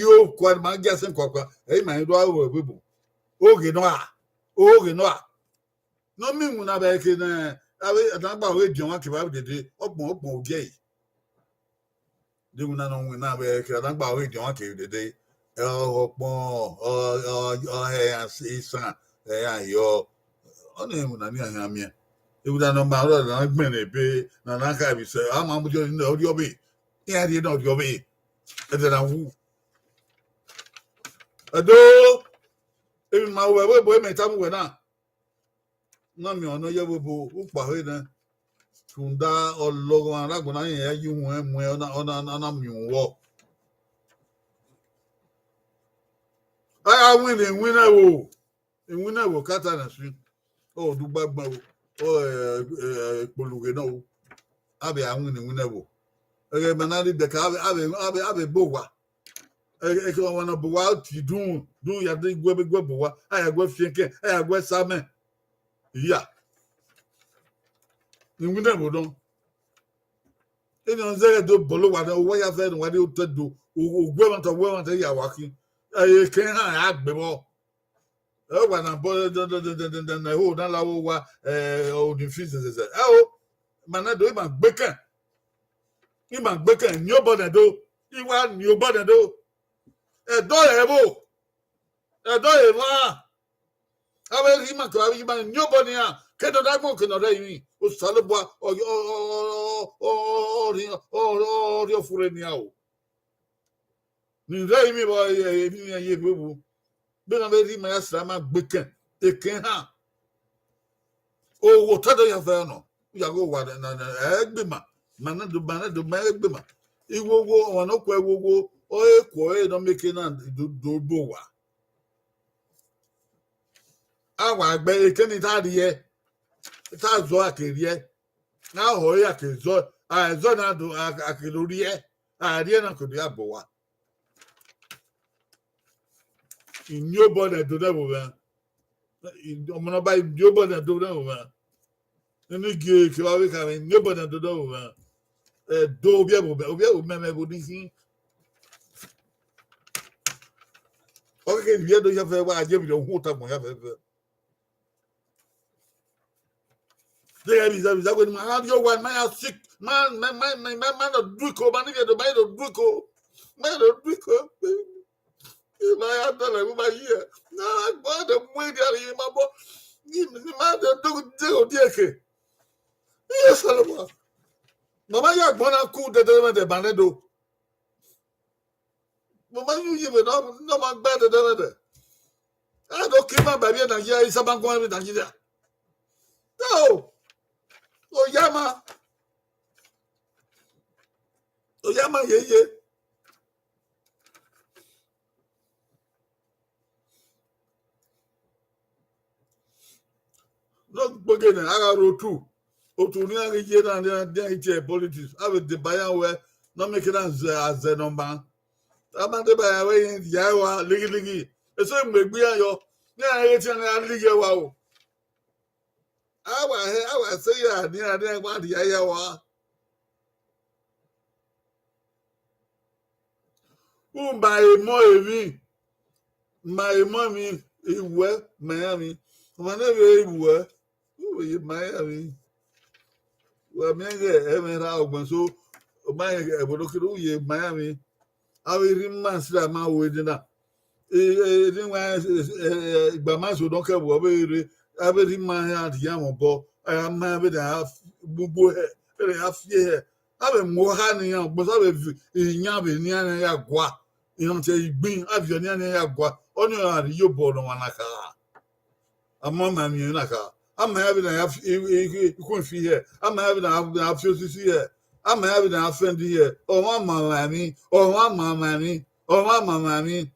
yo kua ne ima gie asẹ kua kua, ẹ i ma do aro vbe bu. Oghe nọ a, oghe nọ a. Ne ọ miẹn iwinna vbe ẹke ne avbe adangba ọre diọn mwa kevbe avbe dede, ọgbọn ọgbọn ogiẹre. De iwinna ne ọ winna vbe ẹke adangba ọre diọn mwa kevbe dede, ọghọkpọn, ọ, ọ, ọ hẹ iran isan, ẹ ya yọ. Ọ na emwi na ni a hia miẹn. Emwi na ne ọ ma rrọọ na gbẹn ne ebe, na na kha emwi sẹ, a ma mu jọ ne ọ rhiọvbe. Iran rhie na ọ rhiọvbe. Ẹdẹ na wu. Ẹdo, emwi ma wẹ vbe ebo mẹ tama uwẹ na. Na miẹn ọnọ ye vbe ebo ukpa he nẹ. Rhunmwuda ọlọghọmwa ne agbọn na rẹn ya ye uhunmwu ẹmwẹ, ọ na, ọ na, ọ na miẹn uhunmwu. A ya winna iwinna ẹvbo, iwinna ẹvbo kata na si, ọ dugba gbẹn o, ọ, ẹ, ẹ, ẹ, kpolughe nọ o, a vbe a winna iwinna ẹvbo. Ẹghẹ ma na rhie dẹka, a vbe, a vbe, a vbe, a vbe bo owa. Ẹ, ẹ, ke ọmwa ne ọ bu uwa tie idunmwu, idunmwu ya de guẹ, guẹ bu uwa, a ya guẹ fiẹn kẹ, a ya guẹ sa amẹ. Iya. Iwinna ẹvbo nọ. Eni ọ zẹghẹ do bọlọ uwa nẹ, uwa ya fẹ ne uwa de otọ do, u-, ugbẹmwata, ugbẹmwata ya wa khin. Ẹ, ekẹn ha a gbe vbọ. Ẹ wa na bọ, dẹ, dẹ, dẹ, ho na la wo wa, ẹ, oni fi zẹzẹzẹ. Ẹ o, ma na do, ima gbe kẹn. Ima gbe kẹn, ni obọ nẹ do. I wa ni obọ nẹ do. Ẹdọ ẹvbo. Ẹdọ emwa, avbe rhie ima kevbe avbe ima ni obọ nian, ke ne ọ da gbọn, ke ne ọ da emwi, Osanobua, ọ, ọ, ọ rhie, ọ, ọ, ọ rhie ọfurre nian o. Ne I rhie emwi vbe emwi iran ye vbe wu. Vbene avbe rhie ima ya sẹ ma gbe kẹn, ekẹn ha. Owa otọ do ya fẹ nọ, u ya ghe owa na, na, na, ẹ gbe ima, ma na do, ma na do, ma ẹ gbe ima. Iwowo, ọmwa ne ọ kue iwowo, ọ he kue ọre ne ọ mieke na do, do bu owa. A wa gbe eke ni ta rriẹ, ta zọ a ke rriẹ, a họ ẹre a ke zọ, a zọ na do, a, a ke do rriẹ, a rriẹ na ke do ya bu owa. Iniobọ ne Ẹdo nẹ vbe ovbi ẹn. Ọmọ ne ọ ba iniobọ ne Ẹdo nẹ vbe ovbi ẹn. Nene gie kevbe avbe kha mwẹ iniobọ ne Ẹdo nẹ vbe ovbi ẹn. Ẹdo ovbi ẹvbo mẹ, ovbi ẹvbo mẹ, mẹ vbe ni khin. Ọ keke ne ivbi Ẹdo ya fẹ wa, a je vbe rhie uhunmwu otọ agbọn ya fẹfẹ. Deghẹ vbe iza, vbe iza wẹ ne ima gha rrie owa, ma ya sick, ma, ma, ma, ma, ma, ma nọ du iko, ma ni vbe do, ma ya do du iko, ma ya do du iko. Ma ya dọlọ ẹvbo ma yi ẹ. Na gba de mu edi arre ma bọ. Ni, ni ma de do de odieke. Iye Osanobua. Ma ma ya agbọn na ku dẹdẹmwẹdẹ ba nẹ do. Mo ma yu yi vbe ne ọ, ne ọ ma gba dẹdẹmwẹdẹ. A do ke ima ba vbe Nigeria, isama guan vbe Nigeria. No. Oyama. Oyama yeye. Ne ọ gbege nẹ, a gha rre otu. Otu ne iran ghi ye na, ne iran, ne iran ghi tie politics, a vbe deba iran wẹ, ne ọ mieke na zẹ azẹ ne ọ maa. A ma deba iran wẹ, iran ya ẹre wa lighi lighi. Eso mu egbe iran yọ, ne iran ghe te iran gha lighi ẹre wa o. A wa hẹ, a wa sẹ ya, ne iran, ne iran wa rhie ya wa. U ma emọ emwi, ma emọ emwi, iwẹ ma iran emwi. Ọmwa ne vbe iwẹ, u vbe ye ma iran emwi. Wa miẹn ghẹ ẹmwẹ rha ọgbẹn so, ọ ma rẹn ẹvbo ne ọ kere u ye ma iran emwi. Avbe rhie ima sira ma ru ede na. E, e, ne wa, e, e, e, igba ma so ne ọ kẹ vbe ọ vbe rre, avbe rhie ima hia rhie mwẹ obọ, a ma vbe da gbugbo hẹ, vbe da fi hẹ. A vbe mu oha ne iran, ugbẹn sa vbe vi iyan vbe nian ne ya gua. Iran te igbin, a viọ nian ne ya gua. Ọnii ọre a rhie iyobọ ne ọmwa na kha. A ma ma emwi na kha. A ma ya vbe na ya fi, i, i, i, ikun fi hẹ. A ma ya vbe na ya fi osisi hẹ. A ma ya vbe na ya fẹn di hẹ. Ọmwa ma ma emwi, ọmwa ma ma emwi, ọmwa ma ma emwi.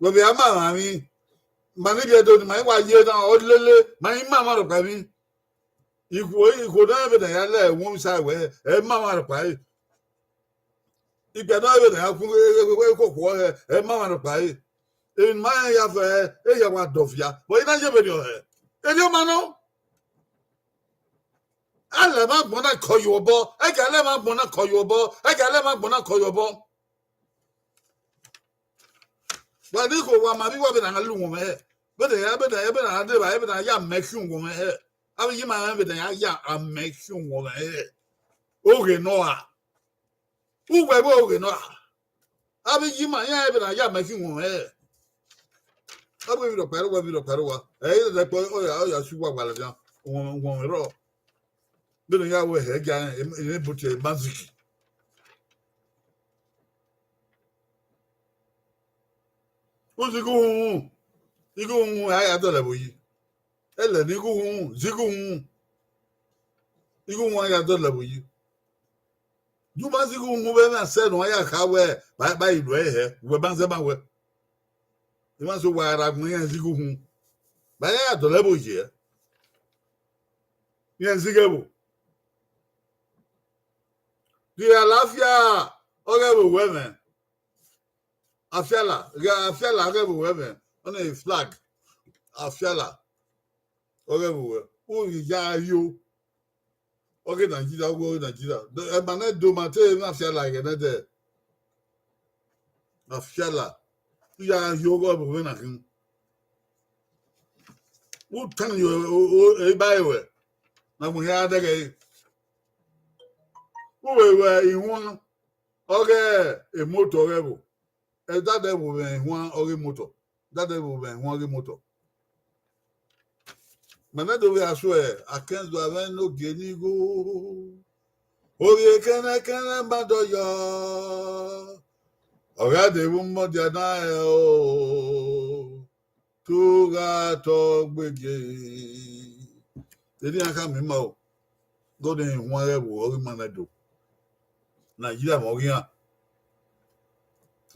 Wẹ vbe a ma ma emwi. Ma ni rhie do ni, ma i wa ye na, ọ lele, ma i ma ma rhọkpa emwi. Ikhuo, ikhuo ne vbe na ya lẹ ẹwọnmwi sa wẹ, ẹ ma ma rhọkpa ẹre. Ikpia ne vbe na ya kun, e, e, e, e, kokhuo hẹ, ẹ ma ma rhọkpa ẹre. Emwi ne ma rẹn ya fẹ, e ya wa dọfia. But I na ye vberriọ hẹ. Erriọ ma nọ. A lẹ emwa agbọn na kọ ye obọ, ẹghẹ a lẹ emwa agbọn na kọ ye obọ, ẹghẹ a lẹ emwa agbọn na kọ ye obọ. Wa ni kho wa ma vbe wa vbe na lu wọn mẹ hẹ. Vbe de ya, vbe de ya, vbe na de ba, vbe na ya mẹ khian wọn mẹ hẹ. Avbe yi ma vbe de ya ya a mẹ khian wọn mẹ hẹ. Oghe nọ a. U wẹ vbe oghe nọ a. Avbe yi ma ya vbe na ya mẹ khian wọn mẹ hẹ. Ọ wẹ vbe rhọkpa ẹre uwa, vbe rhọkpa ẹre uwa. Ẹ i dẹdẹ kpọ, ọ ya, ọ ya si uwa wa ladian. Wọn, wọn rọ. Vbene ya wẹ hẹ gia, ene butiẹ maziki. Uzighi uhunmwu, ighi uhunmwu a ya dọlọ ẹvbo yi. Ẹlẹ ne ighi uhunmwu, zighi uhunmwu. Ighi uhunmwu a ya dọlọ ẹvbo yi. Ju ma zighi uhunmwu vbe ẹmwẹ asẹ ne uwa ya kha wẹ, ba, ba i ru ẹre hẹ, wẹ ma zẹ ma wẹ. I ma so wa ra gbọn iran zighi uhunmwu. Ba ya ya dọlọ ẹvbo yi ẹ. Iran zighi ẹvbo. Rhie alafia ọghe ẹvbo wẹ mwẹ. Afiala, ghe afiala ọghe ẹvbo wẹ mwẹ. Ọnii flag. Afiala ọghe ẹvbo wẹ. U ghi ya yo. Ọghe Nigeria, ọghe Nigeria. Ẹmwẹ ne do ma te emwi afiala ẹghẹ nẹdẹ. Afiala. U ya yo ọghe ẹvbo wẹ na khin. U tan yo, o, o, e ba e wẹ. Na mu hia dẹghe. U vbe wẹ ihuan ọghe emoto ọghe ẹvbo. Ẹdadẹ vbe mwẹ ihuan ọghe emoto. Ẹdadẹ vbe mwẹ ihuan ọghe emoto. Mẹ ne do vbe a suẹ, akẹnzua mwẹ ne ogie ni igho. Ovbi kẹnrẹnkẹnrẹn ma dọyọ. Ọ gha de vbe umọdia na rẹn o. To gha tọ gbegie. Erriọ iran khama ima o. Gọdẹ huan ghẹ vbo ọghe ima nẹ do. Nigeria mwẹ ọghe iran.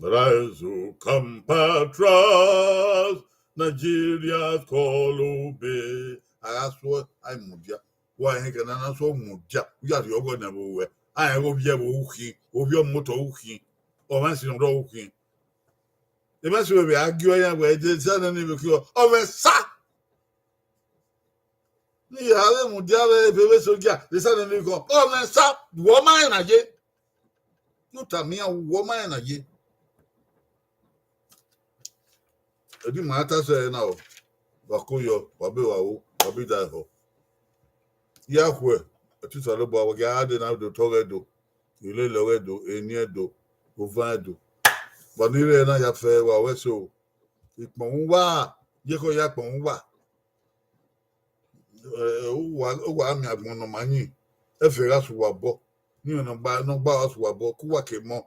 Rise, O compatriots, Nigeria's call obey. A gha suẹ, a i mudia. Wa rẹn kẹ ne a na suẹ mudia. U ya rhie ọghọ nẹ vbe owẹ. A rẹn ghe ovbi ẹvbo u khin, ovbi ọmotọ u khin, ọmwa esi ne ọ rrọọ u khin. Emwa eso vbe a gie iran wẹ, de sa nene vbe khian, ọ mwẹ sa. Ne I ya vbe mudia vbe ebe vbe soja, de sa nene khian, ọ mwẹ sa, wọ ma rẹn na ye. Ne u tama iran, wọ ma rẹn na ye. Edi ma ta sẹ na o, wa ko yọ, wa be wa ru, wa be da ehọ. Ya khuẹ, ẹtin Osanobua, wa gie a dee na do otọ ọghẹ do, ilele ọghẹ do, eni ẹdo, ovan ẹdo. Wa ni rre na ya fẹ wa wẹ so. Ikpọnmwẹ uwa, ye khọ ya ikpọnmwẹ uwa. Eh, uwa, uwa miẹn agbọn ne ọ ma yin, ẹfe gha sẹ uwa obọ, ne ọ gba, ne ọ gba uwa sẹ uwa obọ, ke uwa ke mọ.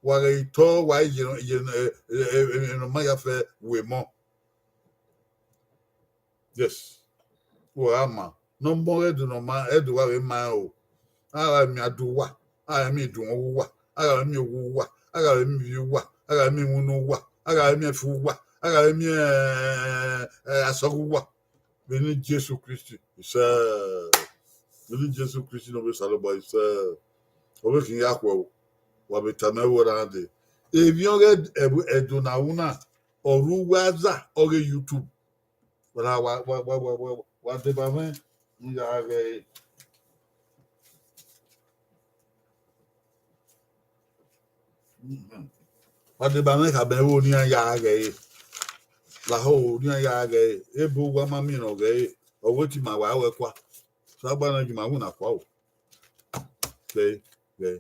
Wa ghẹ i tọ, wa ye, ye, eh, eh, eh, eh, ne ọ ma ya fẹ we mọ. Yes. Uwa gha ma, ne ọ mọ ọghe Ẹdo ne ọ ma, Ẹdo wa vbe ma rẹn o. A gha miẹn adu uwa, a gha miẹn iduọn uwa, a gha miẹn owa uwa, a gha miẹn ivbi uwa, a gha miẹn iwinna uwa, a gha miẹn ẹfe uwa, a gha miẹn, eh, eh, asọghe uwa. Vbe eni Jesu Kristi, isẹ. Vbe eni Jesu Kristi ne ọ vbe Osanobua, isẹ. Ọ vbe khin ya khuẹ o, wa vbe tama ẹvbo ra dee. Emwi ọghe Ẹdo na ru na, ọ rre uwu aza ọghe YouTube. Wa, wa, wa deba mwẹ, ne u ya gha ghẹ ẹre. Wa deba mwẹ khama ẹvbo ne iran ya gha ghẹ ẹre. Lahọ ne iran ya gha ghẹ ẹre. Ebe uwa ma miẹn ne ọ ghẹ ẹre. Ọ wẹ te ima wa wẹ kua. Osanobua na gie ima winna kua o. Ghẹ, ghẹ,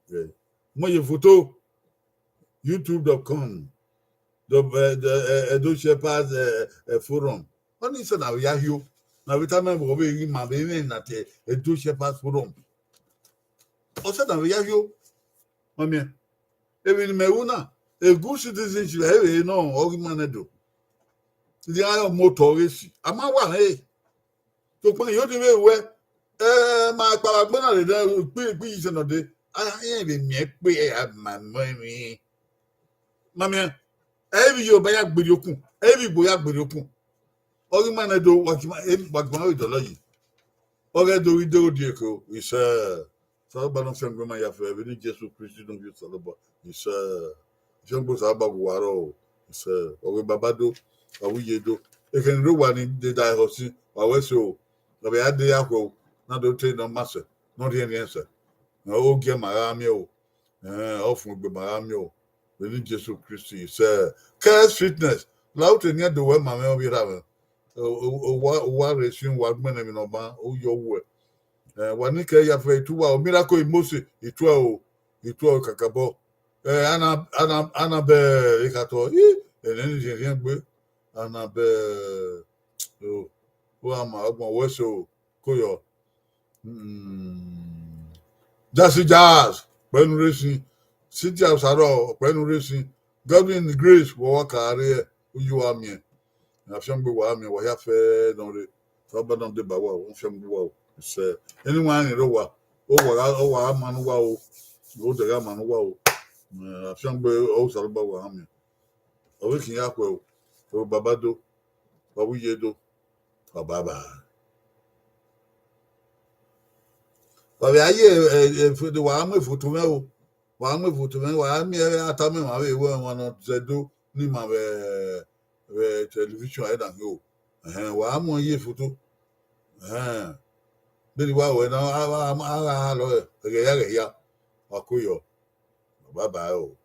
ghẹ. Mu ye foto. YouTube dot com, the, eh, the, eh, Edo Shepherds, eh, eh, Forum. Ọnii sẹ ne a vbe ya hio, ne a vbe tama ẹvbo ọ vbe ghi ma vbe mwẹ na te Edo Shepherds Forum. Ọ sẹ ne a vbe ya hio, ma miẹn. Emwi ne imẹ ru na, a good citizenship, ẹ vbe nọ, ọ ghi ma nẹ do. Rẹn a ya mu otọ ọghe esi, a ma wa mwẹ ẹre. Sokpan, I ho di vbe wẹ, eh, ma kpao agbọn na rre nẹ, ikpii, ikpii yi sẹ nọ dee. A rẹn vbe miẹn ẹkpe, ẹ ya ma mọ emwi. Ma miẹn, ẹ i vbe Yoruba ya gberriokun, ẹ i vbe Igbo ya gberriokun. Ọ ghi ma nẹ do, wa ghi ma, eh, wa ghi ma vbe dọlọ yi. Ọ ghẹ do ghi degho die ke o, isẹ. Osanobua ne ọ fiangbe ma ya fẹ, vbe eni Jesu Kristi ne ọ vbe Osanobua, isẹ. Fiangbe Osanobua gu uwa rrọọ o, isẹ. Ọ ghe baba do, ọ vbe iye do. Ekhẹn ne rre owa ni deda ẹhọ sin, wa wẹ ẹse o. Ọ vbe a de ya khuẹ o, na do te ne ọ ma sẹ, ne ọ rhiẹnrhiẹn sẹ. Ogiẹ ma gha miẹn o, eh, ọfumwegbe ma gha miẹn o. Vbe eni Jesu Kristi, isẹ. Kẹ streetness, la u te niẹn do wẹ ma mwẹ ovbi erha mwẹ. O, o, o, wa, wa rre sin, wa gbẹnnẹ emwi ne ọ ma, u yọ wẹ. Eh, wa ni kẹ ya fẹ itu wa o, miracle Mose, itu ẹ o, itu ẹ o kakabọ. Eh, ana, ana, ana bẹ ekhatọ, i, Ẹnẹ ni rhiẹnrhiẹn gbe, ana bẹ, o, wa ma ọgbọn wẹ so, ko yọ. Hmm. Jazzy Jazz, ọkpẹnu racing. City Absaro, ọkpẹnu racing. Godwin Grace, wọ wa ka rre, uyi wa miẹn. Afiangbe wa miẹn, wa hia fẹ nọ rre. Saba nọ deba wa, Afiangbe wa o. Sẹ, eni wa ni rre wa. O wa gha, o wa gha ma ne uwa o. O de gha ma ne uwa o. Eh, Afiangbe, o Osanobua wa miẹn. Ọ vbe khian ya khuẹ o. O baba do. Ọ vbe iye do. Ọ baba. Wa vbe a ye, eh, eh, foto, wa mu foto mwẹ o. Wa mu foto mwẹ, wa miẹn a tama emwa vbe wẹ ọmwa ne ọ zẹ do ne ima vbe, vbe television ẹre na hin o. Ẹhẹn, wa mu ye foto. Ẹhẹn. Vbene wa wẹ na, a, a, a gha lọ ẹghẹ ya, ẹghẹ ya. Wa ko yọ. Bye bye o.